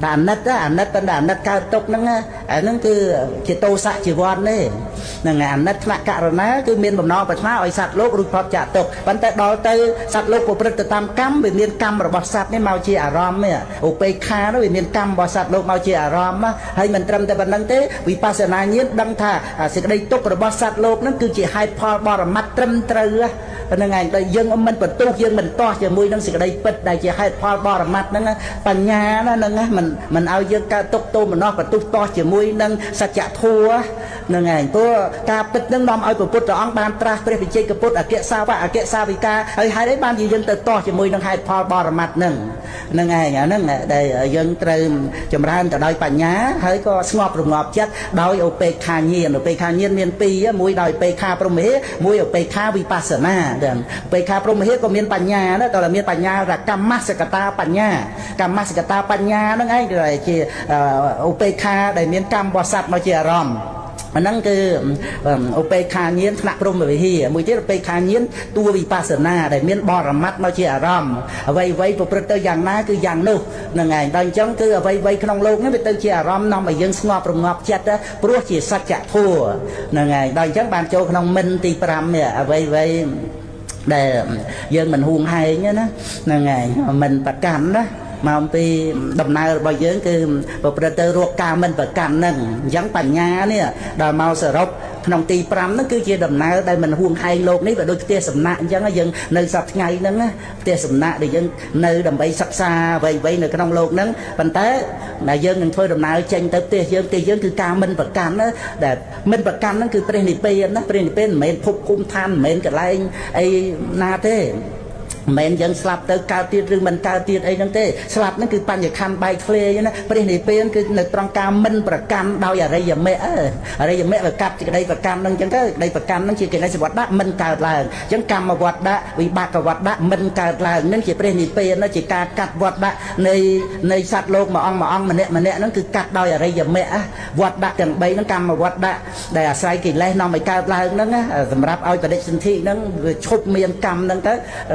A: តែអាណិតអាណិតប៉ុន្តែអាណិតកើតទុកហ្នឹងអាហ្នឹងគឺជាទោសៈជីវ័នទេហ្នឹងអាណិតថ្នាក់ករណាគឺមានបំណងប្រាថ្នាឲ្យសត្វលោករួចផុតចាកទុក្ខប៉ុន្តែដល់ទៅសត្វលោកប្រព្រឹត្តទៅតាមកម្មវាមានកម្មរបស់សត្វនេះមកជាអារម្មណ៍នេះឧបេក្ខានោះវាមានកម្មរបស់សត្វលោកមកជាអារម្មណ៍ហើយមិនត្រឹមតែប៉ុណ្្នឹងទេវិបស្សនាញាណដឹងថាសេចក្តីទុក្ខរបស់សត្វលោកហ្នឹងគឺជាហេតុផលបរមត្តត្រឹមត្រូវហ្នឹងឯងដោយយើងមិនបន្ទោសយើងមិនទាស់ជាមួយនឹងសេចក្តីពិតដែលជាហេតុផលបរមត្តហ្នឹងបញ្ញាណាហ្នឹងមិនឲ្យយើងកើតទុក្ខទោមនស្សបន្ទោសទាស់ជាមួយនឹងសច្ចធម៌ហ្នឹងឯងព្រោះការពិតហ្នឹងនាំឲ្យព្រះពុទ្ធអង្គបានត្រាស់ព្រះវិជ័យកពុទ្ធអគ្គសាវកអគ្គសាវិកាហើយហេតុអីបានជាយើងទៅទាស់ជាមួយនឹងហេតុផលបរមត្តហ្នឹងហ្នឹងឯងអាហ្នឹងដែលយើងត្រូវចម្រើនទៅដោយបញ្ញាហើយក៏ស្ងប់រងាប់ចិត្តដោយឧបេក្ខាញាណឧបេក្ខាញាណមានពីរមួយដោយឧបេក្ខាព្រហ្មវិហារមួយឧបេក្ខាវិបស្សនាឧបេក្ខាព្រហ្មវិហារក៏មានបញ្ញាដែរតើមានបញ្ញាថាកម្មសកតាបញ្ញាកម្មសកតាបញ្ញាហ្នឹងឯងគឺជាឧបេក្ខាដែលមានកម្មរបស់សត្វមកជាអារម្មណ៍អាហ្នឹងគឺឧបេក្ខាញាណថ្នាក់ព្រហ្មវិហារមួយទៀតឧបេក្ខាញាណតួវិបស្សនាដែលមានបរមត្តមកជាអារម្មណ៍អ្វីអ្វីប្រព្រឹត្តទៅយ៉ាងណាគឺយ៉ាងនោះហ្នឹងឯងដល់អញ្ចឹងគឺអ្វីអ្វីក្នុងលោកនេះវាទៅជាអារម្មណ៍នាំឲ្យយើងស្ងប់រងាប់ចិត្តព្រោះជាសច្ចធម៌ហ្នឹងឯងដល់អញ្ចឹងបានចូលក្នុងមិនទី5នេះអ្វីអ្វីដែលយើងមិនហួងហែងណាហ្នឹងឯងមិនប្រកាន់ណាមកអំពីដំណើររបស់យើងគឺប្រព្រឹត្តទៅរកការមិនប្រកាន់ហ្នឹងអញ្ចឹងបញ្ញានេះដល់មកសរុបក្នុងទី5ហ្នឹងគឺជាដំណើរដែលមិនហួងហែងលោកនេះវាដូចផ្ទះសំណាក់អញ្ចឹងយើងនៅសប្តាហ៍ថ្ងៃហ្នឹងផ្ទះសំណាក់ដែលយើងនៅដើម្បីសិក្សាអ្វីៗនៅក្នុងលោកហ្នឹងប៉ុន្តែដែលយើងនឹងធ្វើដំណើរចេញទៅផ្ទះយើងផ្ទះយើងគឺការមិនប្រកាន់ណាដែលមិនប្រកាន់ហ្នឹងគឺព្រះនិព្វានណាព្រះនិព្វានមិនមែនភពភូមិឋានមិនមែនកន្លែងអីណាទេមិនមែនយើងស្លាប់ទៅកើតទៀតឬមិនកើតទៀតអីហ្នឹងទេស្លាប់ហ្នឹងគឺបញ្ញខណ្ឌបែកធ្លាយណាព្រះនិព្វានគឺនៅត្រង់ការមិនប្រកាន់ដោយអរិយមគ្គអរិយមគ្គវាកាត់សេចក្តីប្រកាន់ហ្នឹងអញ្ចឹងទៅក្តីប្រកាន់ហ្នឹងជាកិលេសវត្តៈមិនកើតឡើងអញ្ចឹងកម្មវត្តៈវិបាកវត្តៈមិនកើតឡើងហ្នឹងជាព្រះនិព្វានជាការកាត់វត្តៈនៃសត្វលោកមួយអង្គមួយអង្គម្នាក់ម្នាក់ហ្នឹងគឺកាត់ដោយអរិយមគ្គវត្តៈទាំង3ហ្នឹងកម្មវត្តៈដែលអាស្រ័យកិលេសនាំឲ្យកើតឡើងហ្នឹងសម្រាប់ឲ្យបដិសន្ធិហ្នឹងវាឈប់មានកម្មហ្នឹងទៅ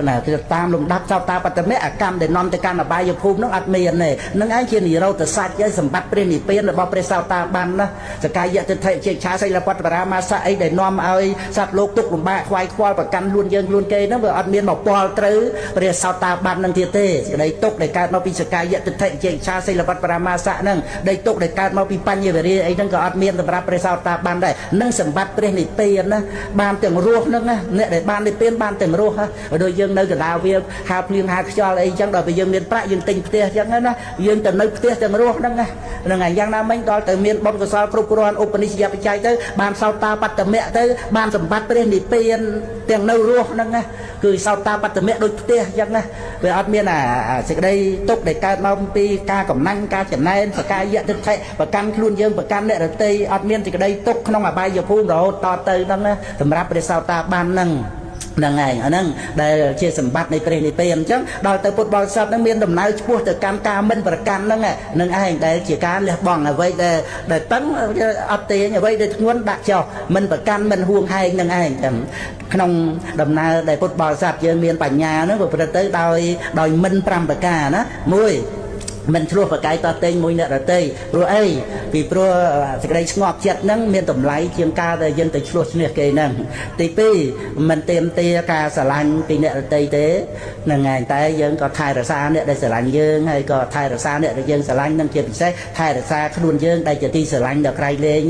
A: ណាតាមលំដាប់សោតាបត្តមៈអាកម្មដែលនាំទៅកាន់អបាយភូមិនោះអត់មានទេនឹងឯងជានិរោធសច្ចសម្បត្តិព្រះនិព្វានរបស់ព្រះសោតាបានណាសកាយទិដ្ឋិជាឆាសីលបត្តបរាមាសៈអីដែលនាំឲ្យសត្វលោកទុកលំបាកខ្វាយខ្វល់ប្រកាន់ខ្លួនយើងខ្លួនគេហ្នឹងវាអត់មានមកពាល់ត្រូវព្រះសោតាបាននឹងទៀតទេសេចក្តីទុកដែលកើតមកពីសកាយទិដ្ឋិជាឆាសីលបត្តបរាមាសៈហ្នឹងដីទុកដែលកើតមកពីបញ្ញវរិយអីហ្នឹងក៏អត់មានសម្រាប់ព្រះសោតាបានដែរនឹងសម្បត្តិព្រះនិព្វានណាបានទាំងរស់ហ្នឹងណាអ្នកដែលបាននិព្វានបានទាំងរស់ដូចយើងនៅកណ្ដាលវាហាភ្លៀងហាខ្យល់អីចឹងដល់ពេលយើងមានប្រាក់យើងទិញផ្ទះចឹងណាយើងទៅនៅផ្ទះទាំងរស់ហ្នឹងណាហ្នឹងហើយយ៉ាងណាមិញដល់ទៅមានបុណ្យកុសលគ្រប់គ្រាន់ឧបនិស្សយបច្ច័យទៅបានសោតាបត្តមៈទៅបានសម្បត្តិព្រះនិព្វានទាំងនៅរស់ហ្នឹងណាគឺសោតាបត្តមៈដូចផ្ទះចឹងណាវាអត់មានអាសេចក្តីទុក្ខដែលកើតមកពីការកំណាញ់ការចំណែនសកាយទិដ្ឋិប្រកាន់ខ្លួនយើងប្រកាន់អ្នកដទៃអត់មានសេចក្តីទុក្ខក្នុងអបាយភូមិរហូតតទៅហ្នឹងណាសម្រាប់ព្រះសោតាបានហ្នឹងហ្នឹងឯងអាហ្នឹងដែលជាសម្បត្តិនៃព្រះនិព្វានអញ្ចឹងដល់ទៅពុទ្ធបរិស័ទហ្នឹងមានដំណើរឆ្ពោះទៅកម្មការមិនប្រកាន់ហ្នឹងហ្នឹងឯងដែលជាការលះបង់អ្វីដែលតឹងអត់ទាញអ្វីដែលធ្ងន់ដាក់ចុះមិនប្រកាន់មិនហួងហែងហ្នឹងឯងក្នុងដំណើរដែលពុទ្ធបរិស័ទយើងមានបញ្ញាហ្នឹងប្រព្រឹត្តទៅដោយមិន5ប្រការណាមួយមិនឆ្លោះប្រកែកតតេងមួយអ្នកដទៃព្រោះអី ពីព្រោះសេចក្តីស្ងប់ចិត្តហ្នឹងមានតម្លៃជាងការដែលយើងទៅឆ្លោះឈ្នះគេហ្នឹងទី2មិនទៀមទាការស្រឡាញ់ពីអ្នកដទៃទេហ្នឹងឯងតែយើងក៏ថែរក្សាអ្នកដែលស្រឡាញ់យើងហើយក៏ថែរក្សាអ្នកដែលយើងស្រឡាញ់នឹងជាពិសេសថែរក្សាខ្លួនយើងដែលជាទីស្រឡាញ់ដល់ក្រៃលែង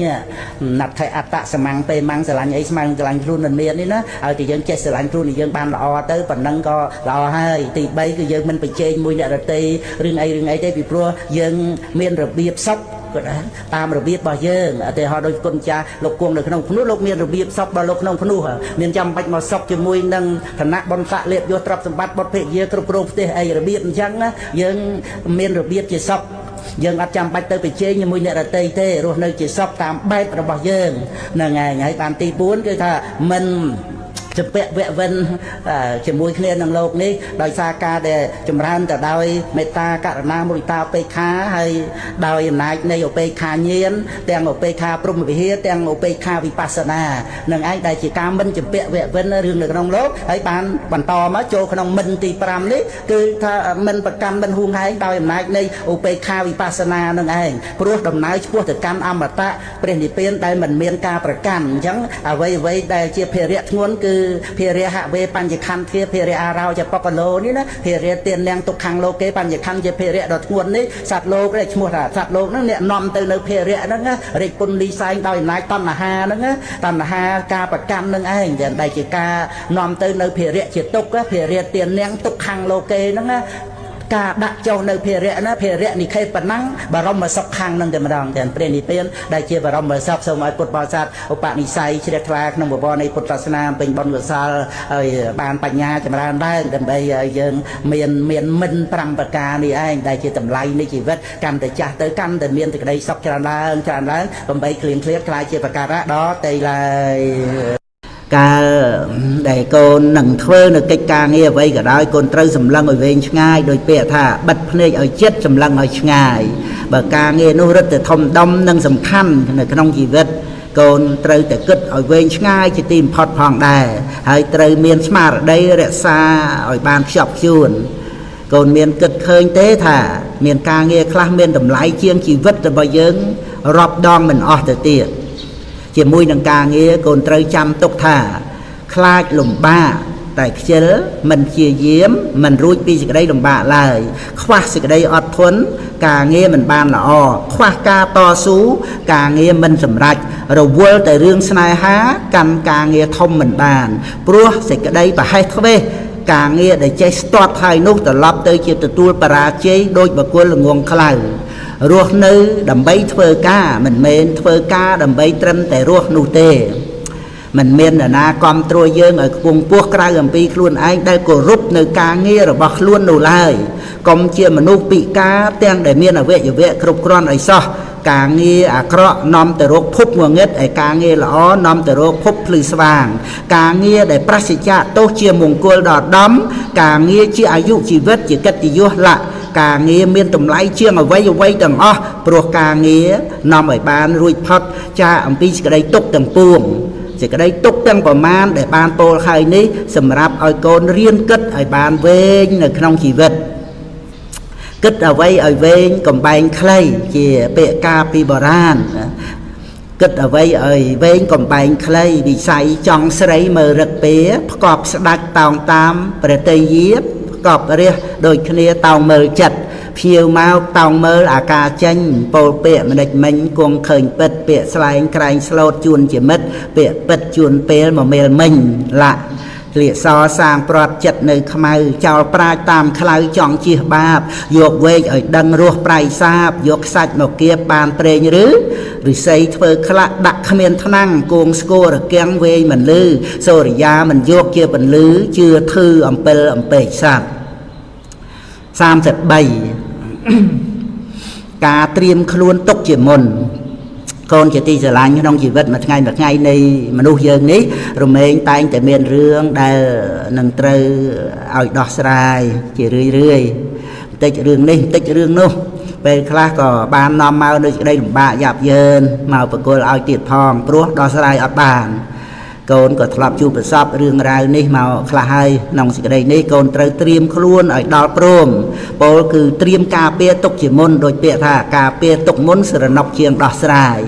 A: ណាត់ថៃអត្តសមាំងពេលម៉ាំងស្រឡាញ់អីស្មើស្រឡាញ់ខ្លួនមិនមាននេះណាឲ្យតែយើងចេះស្រឡាញ់ខ្លួនយើងបានល្អទៅប៉ុណ្ណឹងក៏ល្អហើយទី3គឺយើងមិនប្រជែងមួយអ្នកដទៃរឿងអីរឿងអីទេពីព្រោះយើងមានរបៀបសុខក៏ដែរតាមរបៀបរបស់យើងឧទាហរណ៍ដូចគុណចាស់លោកគង់នៅក្នុងភ្នោះលោកមានរបៀបសុខរបស់លោកក្នុងភ្នោះមានចាំបាច់មកសុខជាមួយនឹងឋានៈបុណ្យស័ក្តិលៀបយសទ្រព្យសម្បត្តិបុត្រភរិយាគ្រប់គ្រងផ្ទះអីរបៀបអញ្ចឹងណាយើងមានរបៀបជាសុខយើងអត់ចាំបាច់ទៅប្រជែងជាមួយអ្នកដទៃទេរស់នៅជាសុខតាមបែបរបស់យើងហ្នឹងឯងហើយបានទី4គឺថាមិនជំពាក់វៈវិនជាមួយគ្នានឹងលោកនេះដោយសារការដែលចម្រើនទៅដោយមេត្តាករុណាមុទិតាឧបេក្ខាហើយដោយអំណាចនៃឧបេក្ខាញាណទាំងឧបេក្ខាព្រហ្មវិហារទាំងឧបេក្ខាវិបស្សនានឹងឯងដែលជាការមិនជំពាក់វៈវិនរឿងនៅក្នុងលោកហើយបានបន្តមកចូលក្នុងមិនទី5នេះគឺថាមិនប្រកាន់មិនហួងហែងដោយអំណាចនៃឧបេក្ខាវិបស្សនានឹងឯងព្រោះដំណើរឆ្ពោះទៅកាន់អមតៈព្រះនិព្វានដែលមិនមានការប្រកាន់អញ្ចឹងអ្វីៗដែលជាភារៈធ្ងន់គឺភារៈហវេបញ្ញខន្ធធាភារៈអារោចបកលោនេះណាភារៈទាននាងទុក្ខំលោកេបញ្ញខន្ធជាភារៈដ៏ធ្ងន់នេះសត្វលោកនេះឈ្មោះថាសត្វលោកហ្នឹងអ្នកនាំទៅនៅភារៈហ្នឹងណារិទ្ធពុនលីសែងដោយអំណាចតណ្ហាហ្នឹងណាតណ្ហាការប្រកាន់នឹងឯងដែលជាការនាំទៅនៅភារៈជាទុក្ខភារៈទាននាងទុក្ខំលោកេហ្នឹងណាការដាក់ចុះនៅភារៈណាភារៈនិខេបណੰបរមសុខខាងនឹងតែម្ដងទាំងព្រះនិព្វានដែលជាបរមសុខសូមឲ្យពុទ្ធបរិស័ទឧបនិស្ស័យជ្រះថ្លាក្នុងបវរនៃពុទ្ធសាសនាពេញបុណ្យកុសលហើយបានបញ្ញាចម្រើនឡើងដើម្បីឲ្យយើងមានមិន5ប្រការនេះឯងដែលជាតម្លៃនៃជីវិតកាន់តែចាស់ទៅកាន់តែមានសេចក្តីសុខច្រើនឡើងច្រើនឡើងបំបីគ្លៀងគ្លៀតខ្លាយជាប្រការៈដល់តៃឡើយកាលដែលកូននឹងធ្វើនៅកិច្ចការងារអ្វីក៏ដោយកូនត្រូវសម្លឹងឲ្យវែងឆ្ងាយដោយពាក្យថាបិទភ្នែកឲ្យចិត្តសម្លឹងឲ្យឆ្ងាយបើការងារនោះរឹតតែធំដុំនិងសំខាន់នៅក្នុងជីវិតកូនត្រូវតែគិតឲ្យវែងឆ្ងាយជាទីបំផុតផងដែរហើយត្រូវមានស្មារតីរក្សាឲ្យបានខ្ជាប់ខ្ជួនកូនមានគិតឃើញទេថាមានការងារខ្លះមានតម្លៃជាងជីវិតរបស់យើងរាប់ដងមិនអស់ទៅទៀតជាមួយនឹងការងារកូនត្រូវចាំទុកថាខ្លាចលំបាកតែខ្ជិលមិនព្យាយាមមិនរួចពីសេចក្តីលំបាកឡើយខ្វះសេចក្តីអត់ធន់ការងារមិនបានល្អខ្វះការតស៊ូការងារមិនសម្រេចរវល់តែរឿងស្នេហាកាន់ការងារធំមិនបានព្រោះសេចក្តីប្រហែសធ្វេសការងារដែលចេះស្ទាត់ហើយនោះត្រឡប់ទៅជាទទួលបរាជ័យដោយបុគ្គលល្ងងខ្លៅរស់នៅដើម្បីធ្វើការមិនមែនធ្វើការដើម្បីត្រឹមតែរស់នោះទេមិនមាននរណាគ្រប់គ្រងយើងឲ្យខ្ពង់ពោះក្រៅអំពីខ្លួនឯងដែលគោរពនៅការងាររបស់ខ្លួននោះឡើយកុំជាមនុស្សពិការទាំងដែលមានអវយវៈគ្រប់គ្រាន់ឲ្យសោះការងារអាក្រក់នាំទៅរកភពងងឹតឯការងារល្អនាំទៅរកភពភ្លឺស្វាងការងារដែលប្រសិជ្ជៈទោសជាមង្គលដល់ដំការងារជាអាយុជីវិតជាកិត្តិយសលៈការងារមានតម្លៃជាងអ្វីអ្វីទាំងអស់ព្រោះការងារនាំឲ្យបានរួចផុតចាកអំពីសេចក្តីទុក្ខទាំងពួងសេចក្តីទុកទាំងប្រមាណដែលបានពោលហើយនេះសម្រាប់ឲ្យកូនរៀនគិតឲ្យបានវែងនៅក្នុងជីវិតគិតអ្វីឲ្យវែងកំបែងខ្លីជាពាក្យកាពីបុរាណគិតអ្វីឲ្យវែងកំបែងខ្លីវិស័យចង់ស្រីមើលរឹកពេផ្កប់ស្ដាច់តោងតាមប្រតិយាផ្កប់រះដូចគ្នាតោងមើលចិត្តភ្ញៀវមកតោងមើលអាការចេញពោលពាក្យម្ដេចមិញគង់ឃើញពិតពាក្យស្លែងក្រែងស្លូតជួនជាមិត្តពាក្យពិតជួនពេលមកមេលមិញលាក់លៀកសសាងប្រត់ចិត្តនៅខ្មៅចោលប្រាជ្ញតាមខ្លៅចង់ជៀសបាបយកវែកឲ្យដឹងរស់ប្រៃសាបយកខ្សាច់មកគៀបបានប្រេងឬឫស្សីធ្វើខ្លាក់ដាក់គ្មានថ្នាំងគងស្គររគាំងវែងមិនលឺសូរិយាមិនយកជាពន្លឺជឿធឺអំពិលអំពែកសត្វ33ការត្រៀមខ្លួនទុកជាមុនកូនជាទីស្រឡាញ់ក្នុងជីវិតមួយថ្ងៃមួយថ្ងៃនៃមនុស្សយើងនេះរមែងតែងតែមានរឿងដែលនឹងត្រូវឲ្យដោះស្រាយជារឿយរឿយបន្តិចរឿងនេះបន្តិចរឿងនោះពេលខ្លះក៏បាននាំមកនៅក្តីលំបាកយ៉ាប់យ៉ឺនមកប្រគល់ឲ្យទៀតផងព្រោះដោះស្រាយអត់បាន កូនក៏ធ្លាប់ជួបប្រសពរឿងរ៉ាវនេះមកខ្លះហើយក្នុងសេចក្តីនេះកូនត្រូវត្រៀមខ្លួនឲ្យដល់ព្រមពោលគឺត្រៀមការពារទុកជាមុនដោយពាក្យថាការពារទុកមុនស្រណុកជាងដោះស្រាយ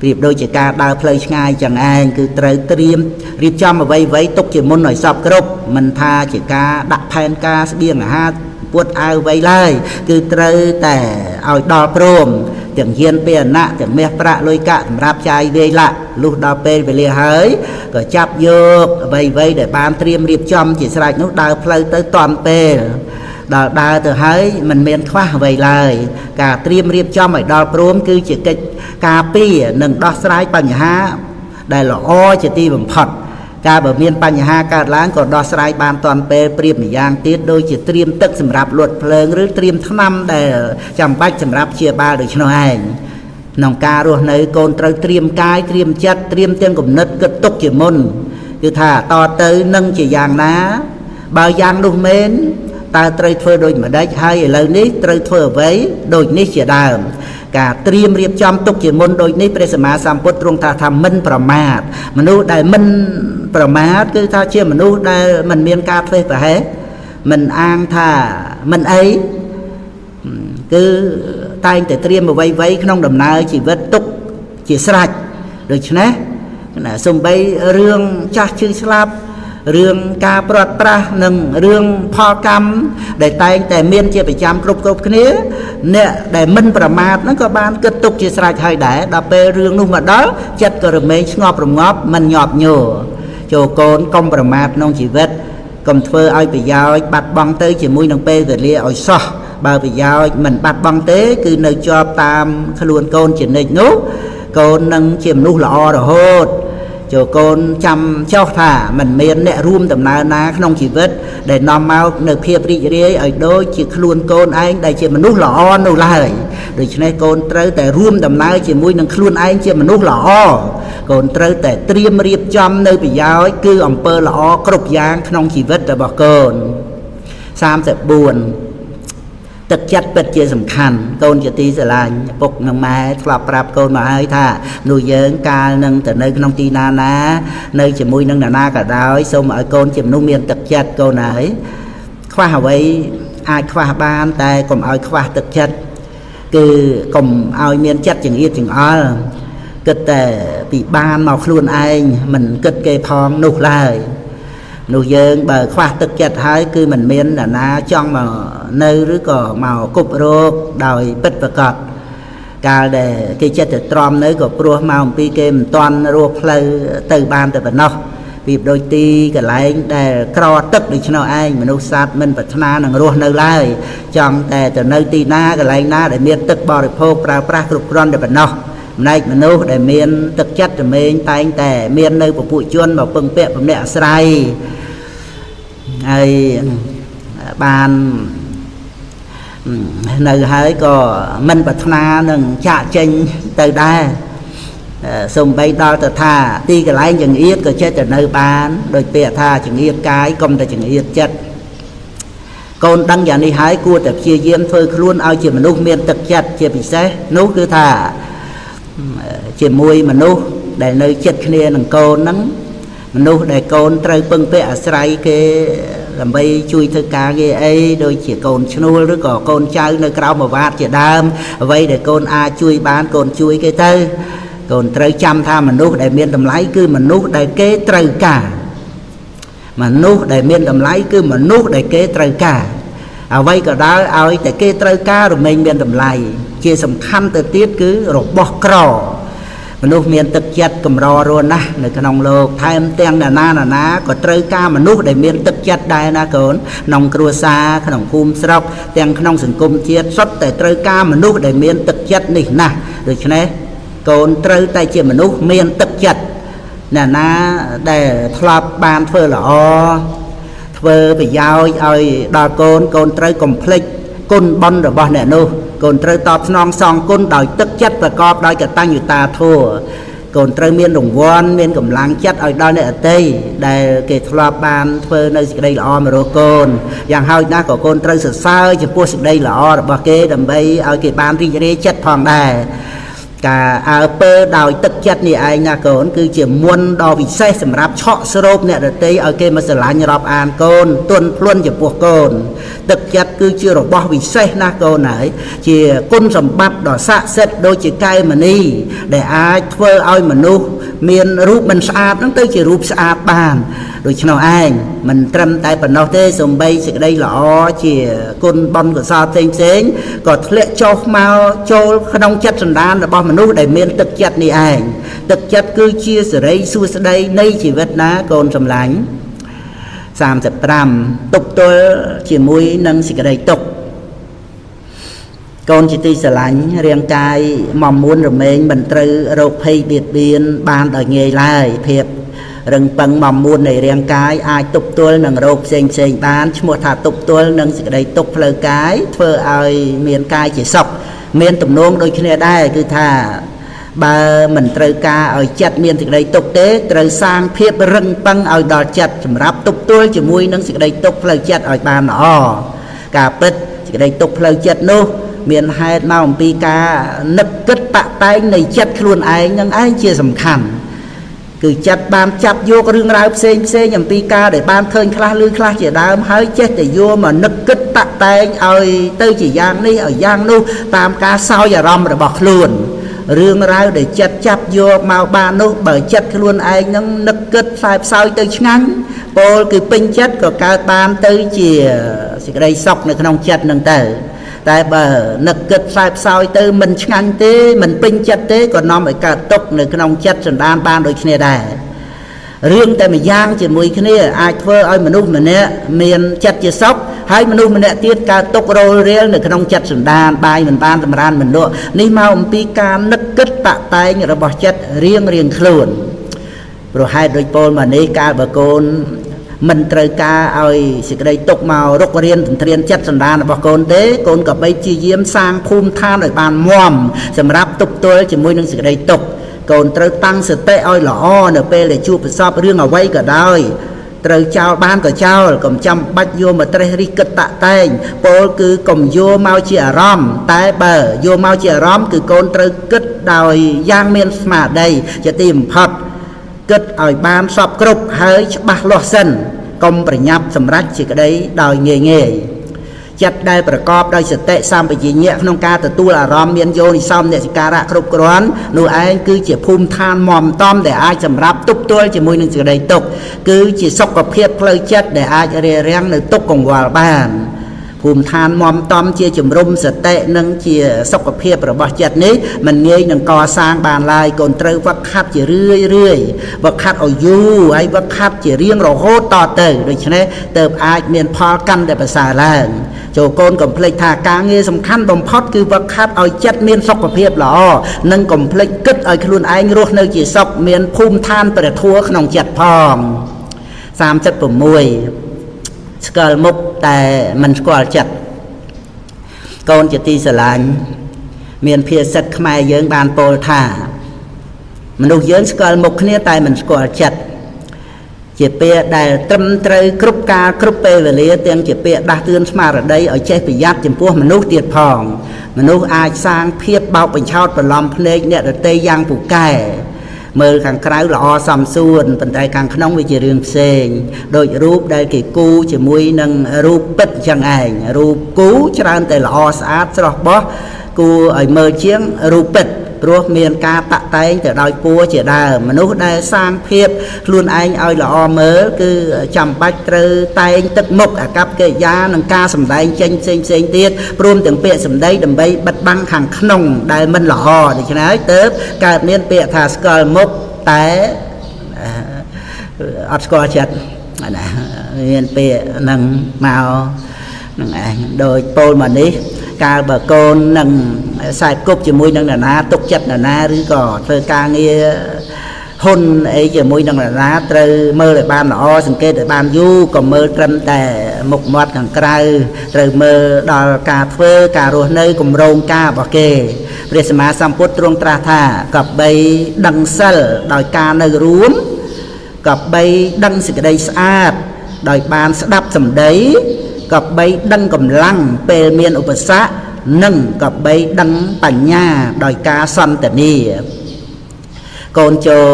A: ប្រៀបដូចជាការដើរផ្លូវឆ្ងាយចឹងឯងគឺត្រូវត្រៀមរៀបចំអ្វីៗទុកជាមុនឲ្យសពគ្រប់មិនថាជាការដាក់ផែនការស្បៀងអាហារពួតអាវអ្វីឡើយគឺត្រូវតែឲ្យដល់ព្រមទាំងយានពាហនៈទាំងមាសប្រាក់លុយកាក់សម្រាប់ចាយវាយលាក់លុះដល់ពេលវេលាហើយក៏ចាប់យកអ្វីៗដែលបានត្រៀមរៀបចំជាស្រេចនោះដើរផ្លូវទៅតាន់ពេលដល់ដើរទៅហើយមិនមានខ្វះអ្វីឡើយការត្រៀមរៀបចំឲ្យដល់ព្រមគឺជាកិច្ចការពារនិងដោះស្រាយបញ្ហាដែលល្អជាទីបំផុតការបើមានបញ្ហាកើតឡើងក៏ដោះស្រាយបានទាន់ពេលប្រៀបម្យ៉ាងទៀតដូចជាត្រៀមទឹកសម្រាប់លួចភ្លើងឬត្រៀមថ្នាំដែលចាំបាច់សម្រាប់ព្យាបាលដូច្នោះឯងក្នុងការរស់នៅកូនត្រូវត្រៀមកាយត្រៀមចិត្តត្រៀមទាំងគំនិតគិតទុកជាមុនគឺថាតទៅនឹងជាយ៉ាងណាបើយ៉ាងនោះមែនតើត្រូវធ្វើដូចម្ដេចហើយឥឡូវនេះត្រូវធ្វើអ្វីដូចនេះជាដើមការត្រៀមរៀបចំទុកជាមុនដូចនេះព្រះសម្មាសម្ពុទ្ធទ្រង់ថាមិនប្រមាទមនុស្សដែលមិនប្រមាទគឺថាជាមនុស្សដែលមិនមានការធ្វេសប្រហែសមិនអាងថាមិនអីគឺតែងតែត្រៀមអ្វីៗក្នុងដំណើរជីវិតទុកជាស្រេចដូច្នេះសំបីរឿងចាស់ឈឺស្លាប់រឿងការព្រាត់ប្រាសនិងរឿងផលកម្មដែលតែងតែមានជាប្រចាំគ្រប់គ្នាអ្នកដែលមិនប្រមាទហ្នឹងក៏បានគិតទុកជាស្រេចហើយដែរដល់ពេលរឿងនោះមកដល់ចិត្តក៏រមែងស្ងប់រងាប់មិនញាប់ញ័រចូលកូនកុំប្រមាទក្នុងជីវិតកុំធ្វើឲ្យប្រយោជន៍បាត់បង់ទៅជាមួយនឹងពេលវេលាឲ្យសោះបើប្រយោជន៍មិនបាត់បង់ទេគឺនៅជាប់តាមខ្លួនកូនជានិច្ចនោះកូននឹងជាមនុស្សល្អរហូតចូលកូនចាំចោះថាមិនមានអ្នករួមដំណើរណាក្នុងជីវិតដែលនាំមកនៅភាពរីករាយឲ្យដូចជាខ្លួនកូនឯងដែលជាមនុស្សល្អនោះឡើយដូច្នេះកូនត្រូវតែរួមដំណើរជាមួយនឹងខ្លួនឯងជាមនុស្សល្អកូនត្រូវតែត្រៀមរៀបចំនៅប្រយោជន៍គឺអំពើល្អគ្រប់យ៉ាងក្នុងជីវិតរបស់កូន34ទឹកចិត្តពិតជាសំខាន់កូនជាទីស្រឡាញ់ឪពុកនិងម៉ែធ្លាប់ប្រាប់កូនមកហើយថានោះយើងកាលនឹងទៅនៅក្នុងទីណាណានៅជាមួយនឹងនរណាក៏ដោយសូមឲ្យកូនជាមនុស្សមានទឹកចិត្តកូនហើយខ្វះអ្វីអាចខ្វះបានតែកុំឲ្យខ្វះទឹកចិត្តគឺកុំឲ្យមានចិត្តចង្អៀតចង្អល់គិតតែពីបានមកខ្លួនឯងមិនគិតគេផងនោះឡើយនោះយើងបើខ្វះទឹកចិត្តហើយគឺមិនមាននរណាចង់មកនៅឬក៏មកគប់រោគដោយពិតប្រាកដកាលដែលគេចិត្តតែទ្រាំនៅក៏ព្រោះមកអំពីគេមិនទាន់រស់ផ្លូវទៅបានតែប៉ុណ្ណោះពីដូចទីកន្លែងដែលក្រទឹកដូច្នោះឯងមនុស្សសត្វមិនប្រាថ្នានឹងរស់នៅឡើយចង់តែទៅនៅទីណាកន្លែងណាដែលមានទឹកបរិភោគប្រើប្រាស់គ្រប់គ្រាន់តែប៉ុណ្ណោះចំណែកមនុស្សដែលមានទឹកចិត្តរមែងតែងតែមាននៅពពួកជនមកពឹងពាក់ពំនាក់អាស្រ័យហើយបាននៅហើយក៏មិនប្រាថ្នានឹងចាកចេញទៅដែរសំបីដល់ទៅថាទីកន្លែងចង្អៀតក៏ចេះតែនៅបានដោយពាក្យថាចង្អៀតកាយកុំតែចង្អៀតចិត្តកូនដឹងយ៉ាងនេះហើយគួរតែព្យាយាមធ្វើខ្លួនឲ្យជាមនុស្សមានទឹកចិត្តជាពិសេសនោះគឺថាជាមួយមនុស្សដែលនៅចិត្តគ្នានឹងកូនហ្នឹងមនុស្សដែលកូនត្រូវពឹងពាក់អាស្រ័យគេដើម្បីជួយធ្វើការងារអីដូចជាកូនឈ្នួលឬក៏កូនចៅនៅក្រៅមវាទជាដើមអ្វីដែលកូនអាចជួយបានកូនជួយគេទៅកូនត្រូវចាំថាមនុស្សដែលមានតម្លៃគឺមនុស្សដែលគេត្រូវការមនុស្សដែលមានតម្លៃគឺមនុស្សដែលគេត្រូវការអ្វីក៏ដោយឲ្យតែគេត្រូវការរមែងមានតម្លៃជាសំខាន់ទៅទៀតគឺរបស់ក្រមនុស្សមានទឹកចិត្តកម្ររស់ណាស់នៅក្នុងលោកថែមទាំងណានាក៏ត្រូវការមនុស្សដែលមានទឹកចិត្តដែរណាកូនក្នុងគ្រួសារក្នុងភូមិស្រុកទាំងក្នុងសង្គមជាតិសុទ្ធតែត្រូវការមនុស្សដែលមានទឹកចិត្តនេះណាស់ដូច្នេះកូនត្រូវតែជាមនុស្សមានទឹកចិត្តណានាដែលធ្លាប់បានធ្វើល្អធ្វើប្រយោជន៍ឲ្យដល់កូនកូនត្រូវកុំភ្លេចគុណបុណ្យរបស់អ្នកនោះកូនត្រូវតបស្នងសងគុណដោយទឹកចិត្តប្រកបដោយកតញ្ញូតាធម៌កូនត្រូវមានរង្វាន់មានកម្លាំងចិត្តឲ្យដល់អ្នកដទៃដែលគេធ្លាប់បានធ្វើនៅសេចក្តីល្អមករកកូនយ៉ាងហោចណាស់ក៏កូនត្រូវសរសើរចំពោះសេចក្តីល្អរបស់គេដើម្បីឲ្យគេបានរីករាយចិត្តផងដែរ
B: ការអើពើដោយទឹកចិត្តនេះឯងណាកូនគឺជាមុនដ៏វិសេសសម្រាប់ឆក់ស្រូបអ្នកដទៃឲ្យគេមកស្រឡាញ់រាប់អានកូនទន់ភ្លន់ចំពោះកូនទឹកចិត្តគឺជារបស់វិសេសណាស់កូនហើយជាគុណសម្បត្តិដ៏ស័ក្តិសិទ្ធិដូចជាកែវមณีដែលអាចធ្វើឲ្យមនុស្សមានរូបមិនស្អាតហ្នឹងទៅជារូបស្អាតបានដូច្នោះឯងមិនត្រឹមតែប៉ុណ្ណោះទេសំបីសេចក្តីល្អជាគុណបុណ្យកុសលផ្សេងផ្សេងក៏ធ្លាក់ចុះមកចូលក្នុងចិត្តសន្តានរបស់មនុស្សដែលមានទឹកចិត្តនេះឯងទឹកចិត្តគឺជាសេរីសួស្តីនៃជីវិតណាកូនសម្លាញ់35ទប់ទល់ជាមួយនឹងសេចក្តីទុក្ខកូនជាទីស្រឡាញ់រាងកាយមមួនរមែងមិនត្រូវរោគភ័យបៀតបៀនបានដោយងាយឡើយភាពរឹងប៉ឹងមមួននៃរាងកាយអាចទប់ទល់នឹងរោគផ្សេងផ្សេងបានឈ្មោះថាទប់ទល់នឹងសេចក្តីទុក្ខផ្លូវកាយធ្វើឲ្យមានកាយជាសុខមានទំនងដូចគ្នាដែរគឺថាបើមិនត្រូវការឲ្យចិត្តមានសេចក្តីទុក្ខទេត្រូវសាងភាពរឹងប៉ឹងឲ្យដល់ចិត្តសម្រាប់ទប់ទល់ជាមួយនឹងសេចក្តីទុក្ខផ្លូវចិត្តឲ្យបានល្អការពិតសេចក្តីទុក្ខផ្លូវចិត្តនោះមានហេតុមកអំពីការនឹកគិតតាក់តែងនៃចិត្តខ្លួនឯងនឹងឯងជាសំខាន់គឺចិត្តបានចាប់យករឿងរ៉ាវផ្សេងផ្សេងអំពីការដែលបានឃើញខ្លះឮខ្លះជាដើមហើយចេះតែយកមកនឹកគិតតាក់តែងឲ្យទៅជាយ៉ាងនេះឲ្យយ៉ាងនោះតាមការសោយអារម្មណ៍របស់ខ្លួនរឿងរ៉ាវដែលចិត្តចាប់យកមកបាននោះបើចិត្តខ្លួនឯងនឹងនឹកគិតផ្សាយផ្សោយទៅឆ្ងាញ់ពោលគឺពេញចិត្តក៏កើតបានទៅជាសេចក្តីសុខនៅក្នុងចិត្តនឹងទៅតែបើនឹកគិតផ្សាយផ្សោយទៅមិនឆ្ងាញ់ទេមិនពេញចិត្តទេក៏នាំឲ្យកើតទុក្ខនៅក្នុងចិត្តសន្តានបានដូចគ្នាដែររឿងតែម្យ៉ាងជាមួយគ្នាអាចធ្វើឲ្យមនុស្សម្នាក់មានចិត្តជាសុខហើយមនុស្សម្នាក់ទៀតកើតទុក្ខរោលរាលនៅក្នុងចិត្តសន្តានបាយមិនបានសម្រានមិនលក់នេះមកអំពីការនឹកគិតតាក់តែងរបស់ចិត្តរៀងរៀងខ្លួនព្រោះហេតុដូចពោលមកនេះកាលបើកូនមិនត្រូវការឲ្យសេចក្តីទុក្ខមករុករានទន្ទ្រានចិត្តសន្តានរបស់កូនទេកូនក៏បីព្យាយាមសាងភូមិឋានឲ្យបានមាំសម្រាប់ទប់ទល់ជាមួយនឹងសេចក្តីទុក្ខកូនត្រូវតាំងសតិឲ្យល្អនៅពេលដែលជួបប្រសពរឿងអ្វីក៏ដោយត្រូវចោលបានក៏ចោលកុំចាំបាច់យកមកត្រេះរិះគិតតាក់តែងពោលគឺកុំយកមកជាអារម្មណ៍តែបើយកមកជាអារម្មណ៍គឺកូនត្រូវគិតដោយយ៉ាងមានស្មារតីជាទីបំផុតគិតឲ្យបានសពគ្រប់ហើយច្បាស់លាស់សិនកុំប្រញាប់សម្រេចជាក្តីដោយងាយងាយចិត្តដែលប្រកបដោយសតិសម្បជញ្ញៈក្នុងការទទួលអារម្មណ៍មានយោនិសោមនសិការៈគ្រប់គ្រាន់នោះឯងគឺជាភូមិឋានមាំតំដែលអាចសម្រាប់ទប់ទល់ជាមួយនឹងសេចក្តីទុក្ខគឺជាសុខភាពផ្លូវចិត្តដែលអាចរារាំងនៅទុក្ខកង្វល់បានភូមិឋានមាំតំជាជំរុំសតិនិងជាសុខភាពរបស់ចិត្តនេះមិនងាយនឹងកសាងបានឡើយកូនត្រូវវឹកហាត់ជារឿយរឿយវឹកហាត់ឲ្យយូរហើយវឹកហាត់ជារៀងរហូតតទៅដូច្នេះទើបអាចមានផលកាន់តែប្រសើរឡើងចូលកូនកុំភ្លេចថាការងារសំខាន់បំផុតគឺវឹកហាត់ឲ្យចិត្តមានសុខភាពល្អនិងកុំភ្លេចគិតឲ្យខ្លួនឯងរស់នៅជាសុខមានភូមិឋានព្រះធម៌ក្នុងចិត្តផង36ស្គាល់មុខតែមិនស្គាល់ចិត្តកូនជាទីស្រឡាញ់មានភាសិតខ្មែរយើងបានពោលថាមនុស្សយើងស្គាល់មុខគ្នាតែមិនស្គាល់ចិត្តជាពាក្យដែលត្រឹមត្រូវគ្រប់កាលគ្រប់ពេលវេលាទាំងជាពាក្យដាស់តឿនស្មារតីឲ្យចេះប្រយ័ត្នចំពោះមនុស្សទៀតផងមនុស្សអាចសាងភាពបោកបញ្ឆោតបន្លំភ្នែកអ្នកដទៃយ៉ាងពូកែមើលខាងក្រៅល្អសមសួនប៉ុន្តែខាងក្នុងវាជារឿងផ្សេងដោយរូបដែលគេគូជាមួយនឹងរូបពិតចឹងឯងរូបគូច្រើនតែល្អស្អាតស្រស់បោះគួរឲ្យមើលជាងរូបពិតព្រោះមានការតាក់តែងទៅដោយពួរជាដើមមនុស្សដែលសាងភាពខ្លួនឯងឲ្យល្អមើលគឺចាំបាច់ត្រូវតែងទឹកមុខអាកប្បកិរិយានិងការសម្ដែងចេញផ្សេងផ្សេងទៀតព្រមទាំងពាក្យសម្ដីដើម្បីបិទបាំងខាងក្នុងដែលមិនល្អដូច្នេះហើយទើបកើតមានពាក្យថាស្គាល់មុខតែអត់ស្គាល់ចិត្តណាមានពាក្យហ្នឹងមកនឹងឯងដោយពោលមកនេះកាលបើកូននឹងខ្សែគប់ជាមួយនឹងនរណាទុកចិត្តនរណាឬក៏ធ្វើការងារហ៊ុនអីជាមួយនឹងនរណាត្រូវមើលឲ្យបានល្អសង្កេតឲ្យបានយូរក៏មើលត្រឹមតែមុខមាត់ខាងក្រៅត្រូវមើលដល់ការធ្វើការរស់នៅគម្រោងការរបស់គេព្រះសម្មាសម្ពុទ្ធទ្រង់ត្រាស់ថាកបីដឹងសិលដោយការនៅរួមកបីដឹងសេចក្តីស្អាតដោយបានស្ដាប់សម្ដីកបីដឹងកម្លាំងពេលមានឧបសគ្គ និងកបីដឹងបញ្ញាដោយការសន្ទនាកូនចូល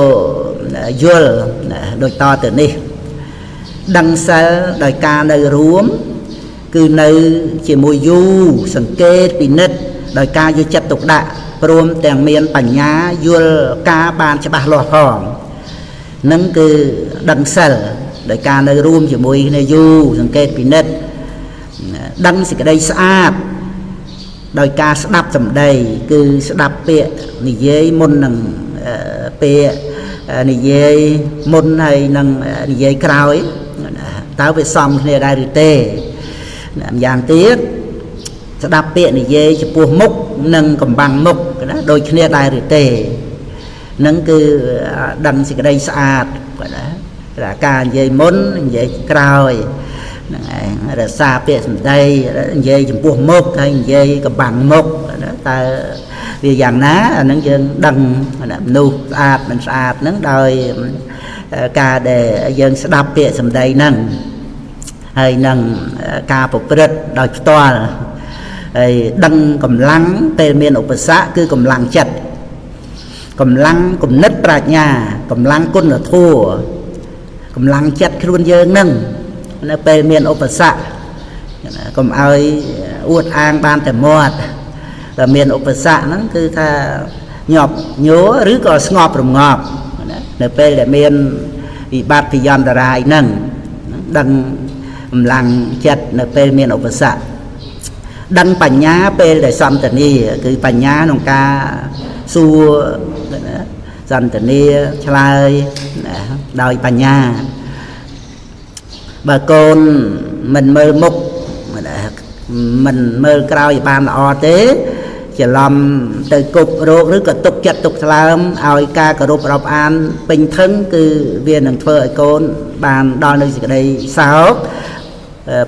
B: យល់ដូចតទៅនេះដឹងសិលដោយការនៅរួមគឺនៅជាមួយយូរសង្កេតពិនិត្យដោយការយកចិត្តទុកដាក់ព្រមទាំងមានបញ្ញាយល់ការបានច្បាស់លាស់ផងនឹងគឺដឹងសិលដោយការនៅរួមជាមួយគ្នាយូរសង្កេតពិនិត្យដឹងសេចក្តីស្អាតដោយការស្ដាប់សម្ដីគឺស្ដាប់ពាក្យនិយាយមុននឹងពាក្យនិយាយមុនហើយនឹងនិយាយក្រោយតើវាសមគ្នាដែរឬទេម្យ៉ាងទៀតស្ដាប់ពាក្យនិយាយចំពោះមុខនិងកំបាំងមុខណាដូចគ្នាដែរឬទេនឹងគឺដឹងសេចក្តីស្អាតណាការនិយាយមុននិយាយក្រោយហ្នឹងឯងរក្សាពាក្យសម្ដីនិយាយចំពោះមុខហើយនិយាយកំបាំងមុខណាតើវាយ៉ាងណាអាហ្នឹងយើងដឹងមនុស្សស្អាតមិនស្អាតហ្នឹងដោយការដែលយើងស្ដាប់ពាក្យសម្ដីហ្នឹងហើយនឹងការប្រព្រឹត្តដោយផ្ទាល់ហើយដឹងកម្លាំងពេលមានឧបសគ្គគឺកម្លាំងចិត្តកម្លាំងគំនិតប្រាជ្ញាកម្លាំងគុណធម៌កម្លាំងចិត្តខ្លួនយើងហ្នឹងនៅពេលមានឧបសគ្គកុំឲ្យអួតអាងបានតែមាត់តែមានឧបសគ្គហ្នឹងគឺថាញាប់ញ័រឬក៏ស្ងប់រងាប់នៅពេលដែលមានវិបត្តិយន្តរាយហ្នឹងដឹងកម្លាំងចិត្តនៅពេលមានឧបសគ្គដឹងបញ្ញាពេលដែលសន្ទនាគឺបញ្ញាក្នុងការសួរសន្ទនាឆ្លើយដោយបញ្ញាបើកូនមិនមើលមុខមិនមើលក្រោយបានល្អទេច្រឡំទៅគប់រោគឬក៏ទុកចិត្តទុកថ្លើមឲ្យការគោរពរាប់អានពេញធឹងគឺវានឹងធ្វើឲ្យកូនបានដល់នៅសេចក្តីសោក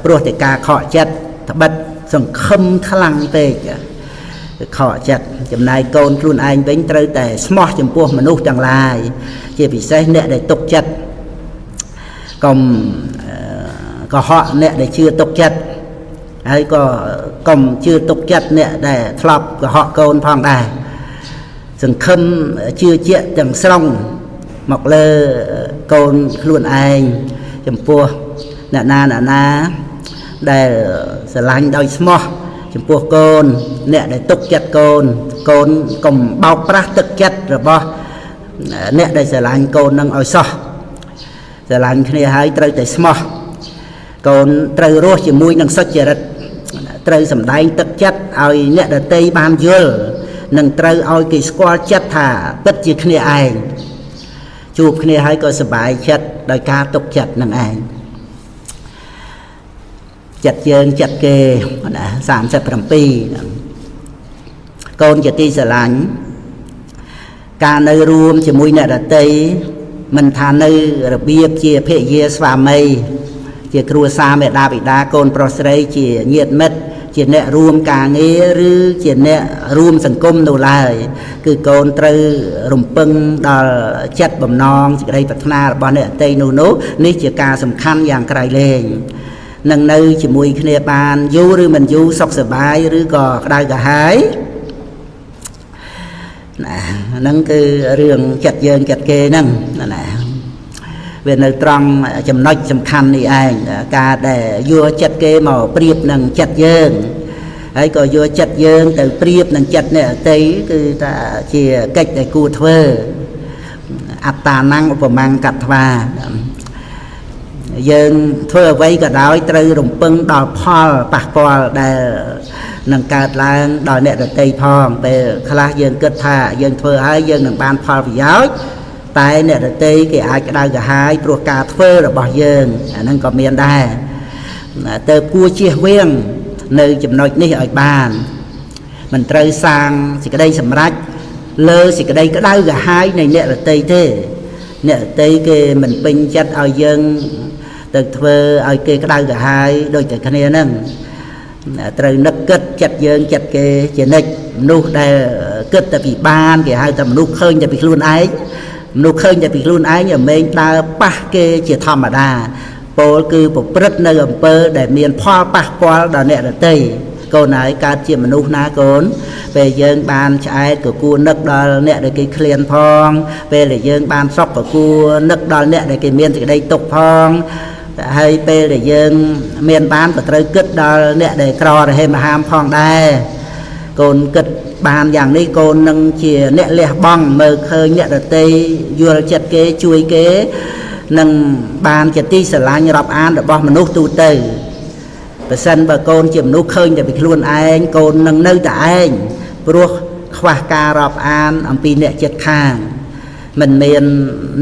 B: ព្រោះតែការខកចិត្តត្បិតសង្ឃឹមខ្លាំងពេកខកចិត្តចំណែកកូនខ្លួនឯងវិញត្រូវតែស្មោះចំពោះមនុស្សទាំងឡាយជាពិសេសអ្នកដែលទុកចិត្តកុំកុហកអ្នកដែលជឿទុកចិត្តហើយក៏កុំជឿទុកចិត្តអ្នកដែលធ្លាប់កុហកកូនផងដែរសង្ឃឹមជឿជាក់ទាំងស្រុងមកលើកូនខ្លួនឯងចំពោះអ្នកណាអ្នកណាដែលស្រឡាញ់ដោយស្មោះចំពោះកូនអ្នកដែលទុកចិត្តកូនកូនកុំបោកប្រាស់ទឹកចិត្តរបស់អ្នកដែលស្រឡាញ់កូននឹងឲ្យសោះស្រឡាញ់គ្នាហើយត្រូវតែស្មោះកូនត្រូវរស់ជាមួយនឹងសុចរិតត្រូវសម្ដែងទឹកចិត្តឲ្យអ្នកដទៃបានយល់និងត្រូវឲ្យគេស្គាល់ចិត្តថាពិតជាគ្នាឯងជួបគ្នាហើយក៏សប្បាយចិត្តដោយការទុកចិត្តនឹងឯងចិត្តយើងចិត្តគេណា37កូនជាទីស្រឡាញ់ការនៅរួមជាមួយអ្នកដទៃមិនថានៅរបៀបជាភរិយាស្វាមីជាគ្រួសារមេដាបិតាកូនប្រុសស្រីជាញាតិមិត្តជាអ្នករួមការងារឬជាអ្នករួមសង្គមនោះឡើយគឺកូនត្រូវរំពឹងដល់ចិត្តបំណងសេចក្តីប្រាថ្នារបស់អ្នកដទៃនោះនេះជាការសំខាន់យ៉ាងក្រៃលែងនឹងនៅជាមួយគ្នាបានយូរឬមិនយូរសុខសប្បាយឬក៏ក្តៅក្រហាយណាហ្នឹងគឺរឿងចិត្តយើងចិត្តគេហ្នឹងណាវានៅត្រង់ចំណុចសំខាន់នេះឯងការដែលយកចិត្តគេមកប្រៀបនឹងចិត្តយើងហើយក៏យកចិត្តយើងទៅប្រៀបនឹងចិត្តអ្នកដទៃគឺថាជាកិច្ចដែលគួរធ្វើអត្តានំឧបមង្គកត្វាយើងធ្វើអ្វីក៏ដោយត្រូវរំពឹងដល់ផលប៉ះពាល់ដែលនឹងកើតឡើងដល់អ្នកដទៃផងពេលខ្លះយើងគិតថាយើងធ្វើហើយយើងនឹងបានផលប្រយោជន៍តែអ្នកដទៃគេអាចក្តៅក្រហាយព្រោះការធ្វើរបស់យើងអាហ្នឹងក៏មានដែរទៅគួរជៀសវាងនៅចំណុចនេះឲ្យបានមិនត្រូវសាងសេចក្តីសម្រេចលើសេចក្តីក្តៅក្រហាយនៃអ្នកដទៃទេអ្នកដទៃគេមិនពេញចិត្តឲ្យយើងទៅធ្វើឲ្យគេក្តៅក្រហាយដូចតែគ្នាហ្នឹងត្រូវនឹកគិតចិត្តយើងចិត្តគេជានិច្ចមនុស្សដែលគិតតែពីបានគេហៅថាមនុស្សឃើញតែពីខ្លួនឯងមនុស្សឃើញតែពីខ្លួនឯងរមែងដើរប៉ះគេជាធម្មតាពោលគឺប្រព្រឹត្តនៅអំពើដែលមានផលប៉ះពាល់ដល់អ្នកដទៃ កូនហើយកើតជាមនុស្សណាកូនពេលយើងបានឆ្អែតក៏គួរនឹកដល់អ្នកដែលគេឃ្លានផងពេលដែលយើងបានសុខក៏គួរនឹកដល់អ្នកដែលគេមានសេចក្តីទុក្ខផងហើយពេលដែលយើងមានបានក៏ត្រូវគិតដល់អ្នកដែលក្ររហេមហាមផងដែរកូនគិតបានយ៉ាងនេះកូននឹងជាអ្នកលះបង់មើលឃើញអ្នកដទៃយល់ចិត្តគេជួយគេនឹងបានជាទីស្រឡាញ់រាប់អានរបស់មនុស្សទូទៅប្រសិនបើកូនជាមនុស្សឃើញតែពីខ្លួនឯងកូននឹងនៅតែឯងព្រោះខ្វះការរាប់អានអំពីអ្នកចិត្តខាងមិនមាន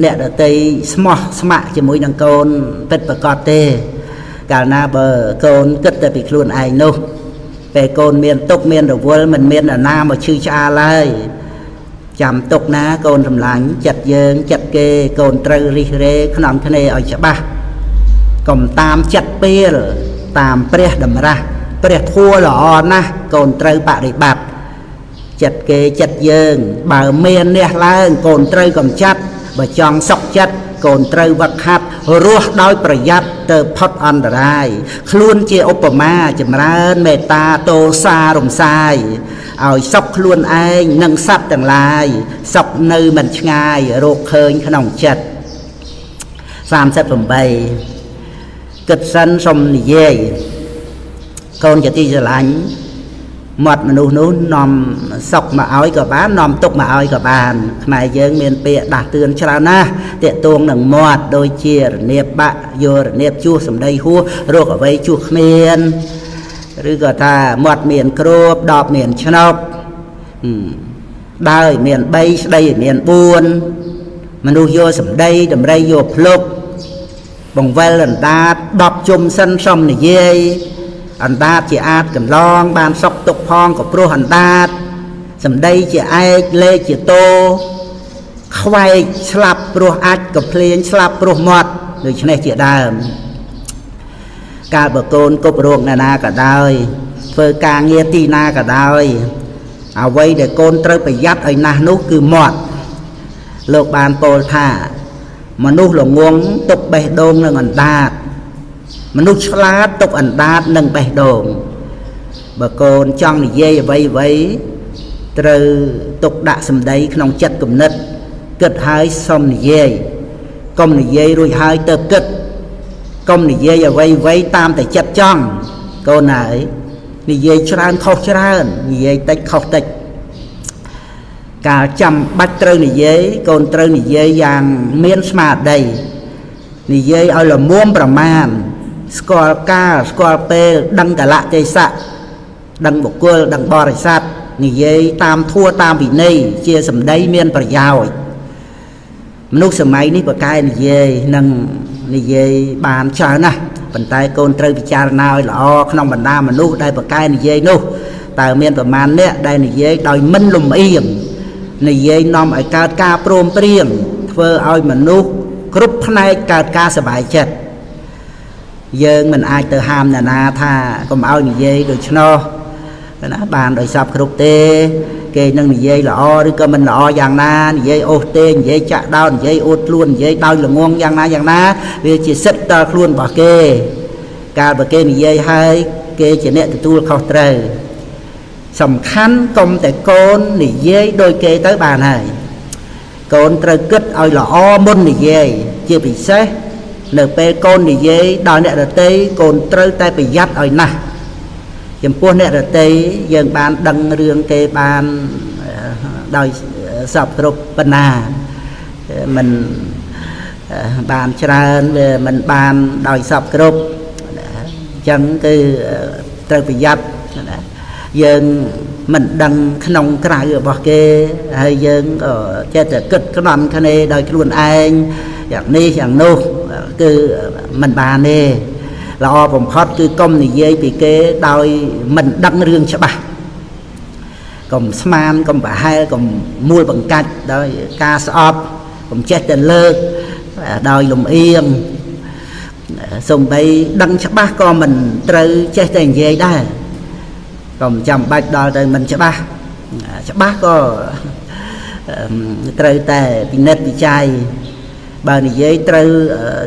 B: អ្នកដទៃស្មោះស្ម័គ្រជាមួយនឹងកូនពិតប្រាកដទេកាលណាបើកូនគិតតែពីខ្លួនឯងនោះពេលកូនមានទុក្ខមានរវល់មិនមានអាណាមកឈឺឆ្អាលឡើយចាំទុកណាកូនសម្លាញ់ចិត្តយើងចិត្តគេកូនត្រូវរិះរេក្នុងគ្នាឲ្យច្បាស់កុំតាមចិត្តពេលតាមព្រះតម្រាស់ព្រះធัวល្អណាស់កូនត្រូវបរិបត្តិចិត្តគេចិត្តយើងបើមាននេះឡើងកូនត្រូវកំចាត់បើចង់សុខចិត្តកូនត្រូវវឹកហាត់រស់ដោយប្រយ័ត្នទៅផុតអន្តរាយខ្លួនជាឧបមាចម្រើនមេត្តាទោសារំសាយឲ្យសុខខ្លួនឯងនិងសត្វទាំងឡាយសុខនៅមិនឆ្ងាយរកឃើញក្នុងចិត្ត38គិតសិនសុំនិយាយកូនជាទីស្រឡាញ់មាត់មនុស្សនោះនាំសុខមកឲ្យក៏បាននាំទុកមកឲ្យក៏បានខ្មែរយើងមានពាក្យដាស់តឿនច្រើនណាស់ទាក់ទងនឹងមាត់ដូចជារនាបបាក់យករនាបជួសសម្ដីហួសរកអ្វីជួសគ្មានឬក៏ថាមាត់មានគ្របដបមានឆ្នុកដើរមាន3ស្ដីមាន4មនុស្សយកសម្ដីតម្រៃយកភ្លុកបង្វិលអណ្ដាត10ជុំសិនសុំនិយាយអណ្ដាតជាអាចកន្លងបានសុកទុកផងក៏ព្រោះអណ្ដាតសម្ដីជាឯកលេខជាតោខ្វែកស្លាប់ព្រោះអាចក៏ភ្លេងស្លាប់ព្រោះមាត់ដូច្នេះជាដើមកាលបើកូនគប់រោគណានាក៏ដោយធ្វើការងារទីណាក៏ដោយអ្វីដែលកូនត្រូវប្រយ័ត្នឲ្យណាស់នោះគឺមាត់លោកបានពោលថាមនុស្សល្ងងទុកបេះដូងនិងអណ្ដាតមនុស្សឆ្លាតទុកអណ្ដាតនិងបេះដូងបើកូនចង់និយាយអ្វីអ្វីត្រូវទុកដាក់សម្ដីក្នុងចិត្តគំនិតគិតហើយសុំនិយាយកុំនិយាយរួចហើយទៅគិតកុំនិយាយអ្វីអ្វីតាមតែចិត្តចង់កូនហើយនិយាយច្រើនខុសច្រើននិយាយតិចខុសតិចកាលចាំបាច់ត្រូវនិយាយកូនត្រូវនិយាយយ៉ាងមានស្មារតីនិយាយឲ្យល្មមប្រមាណស្គាល់កាលស្គាល់ពេលដឹងកលៈទេសៈដឹងបុគ្គលដឹងបរិស័ទនិយាយតាមធัวតាមវិន័យជាសម្ដីមានប្រយោជន៍មនុស្សសម័យនេះប្រកែនិយាយនិងនិយាយបានច្រើនណាស់ប៉ុន្តែកូនត្រូវពិចារណាឲ្យល្អក្នុងបណ្ដាមនុស្សដែលប្រកែនិយាយនោះតើមានប្រមាណអ្នកដែលនិយាយដោយមិនលំអៀងនិយាយនាំឲ្យកើតការព្រមព្រៀងធ្វើឲ្យមនុស្សគ្រប់ផ្នែកកើតការសប្បាយចិត្តយើងមិនអាចទៅហាមអ្នកណាថាកុំឲ្យនិយាយដូច្នោះណាបានដោយសពគ្រប់ទេគេនឹងនិយាយល្អឬក៏មិនល្អយ៉ាងណានិយាយអូសទេនិយាយចាក់ដោននិយាយអួតខ្លួននិយាយដោយល្ងងយ៉ាងណាយ៉ាងណាវាជាសិទ្ធិដល់ខ្លួនរបស់គេកាលបើគេនិយាយហើយគេជាអ្នកទទួលខុសត្រូវសំខាន់កុំតែកូននិយាយដោយគេទៅបានហើយកូនត្រូវគិតឲ្យល្អមុននិយាយជាពិសេសនៅពេលកូននិយាយដល់អ្នកដទៃកូនត្រូវតែប្រយ័ត្នឲ្យណាស់ចំពោះអ្នកដទៃយើងបានដឹងរឿងគេបានដោយសពគ្រប់បណ្ណាមិនបានច្រើនវាមិនបានដោយសពគ្រប់អញ្ចឹងគឺត្រូវប្រយ័ត្នណាយើងមិនដឹងក្នុងក្រៅរបស់គេហើយយើងក៏ចេះតែគិតក្នន់គ្នាដោយខ្លួនឯងយ៉ាងនេះយ៉ាងនោះគឺមិនបានទេល្អបំផុតគឺកុំនិយាយពីគេដោយមិនដឹងរឿងច្បាស់កុំស្មានកុំប្រហែលកុំមូលបង្កាច់ដោយការស្អប់កុំចេះតែលើកដោយលំអៀងសំបីដឹងច្បាស់ក៏មិនត្រូវចេះតែនិយាយដែរកុំចាំបាច់ដល់ទៅមិនច្បាស់ច្បាស់ក៏ត្រូវតែពិនិត្យវិច័យបើនិយាយត្រូវ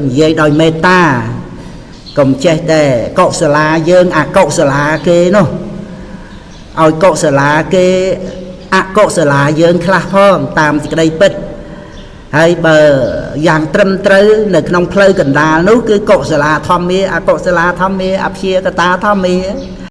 B: និយាយដោយមេត្តាកុំចេះតែកុសលាយើងអកុសលាគេនោះ ឲ្យកុសលាគេអកុសលាយើងខ្លះផងតាមសេចក្តីពិតហើយបើយ៉ាងត្រឹមត្រូវនៅក្នុងផ្លូវកណ្ដាលនោះគឺកុសលាធម្មាអកុសលាធម្មាអព្យាកតាធម្មា។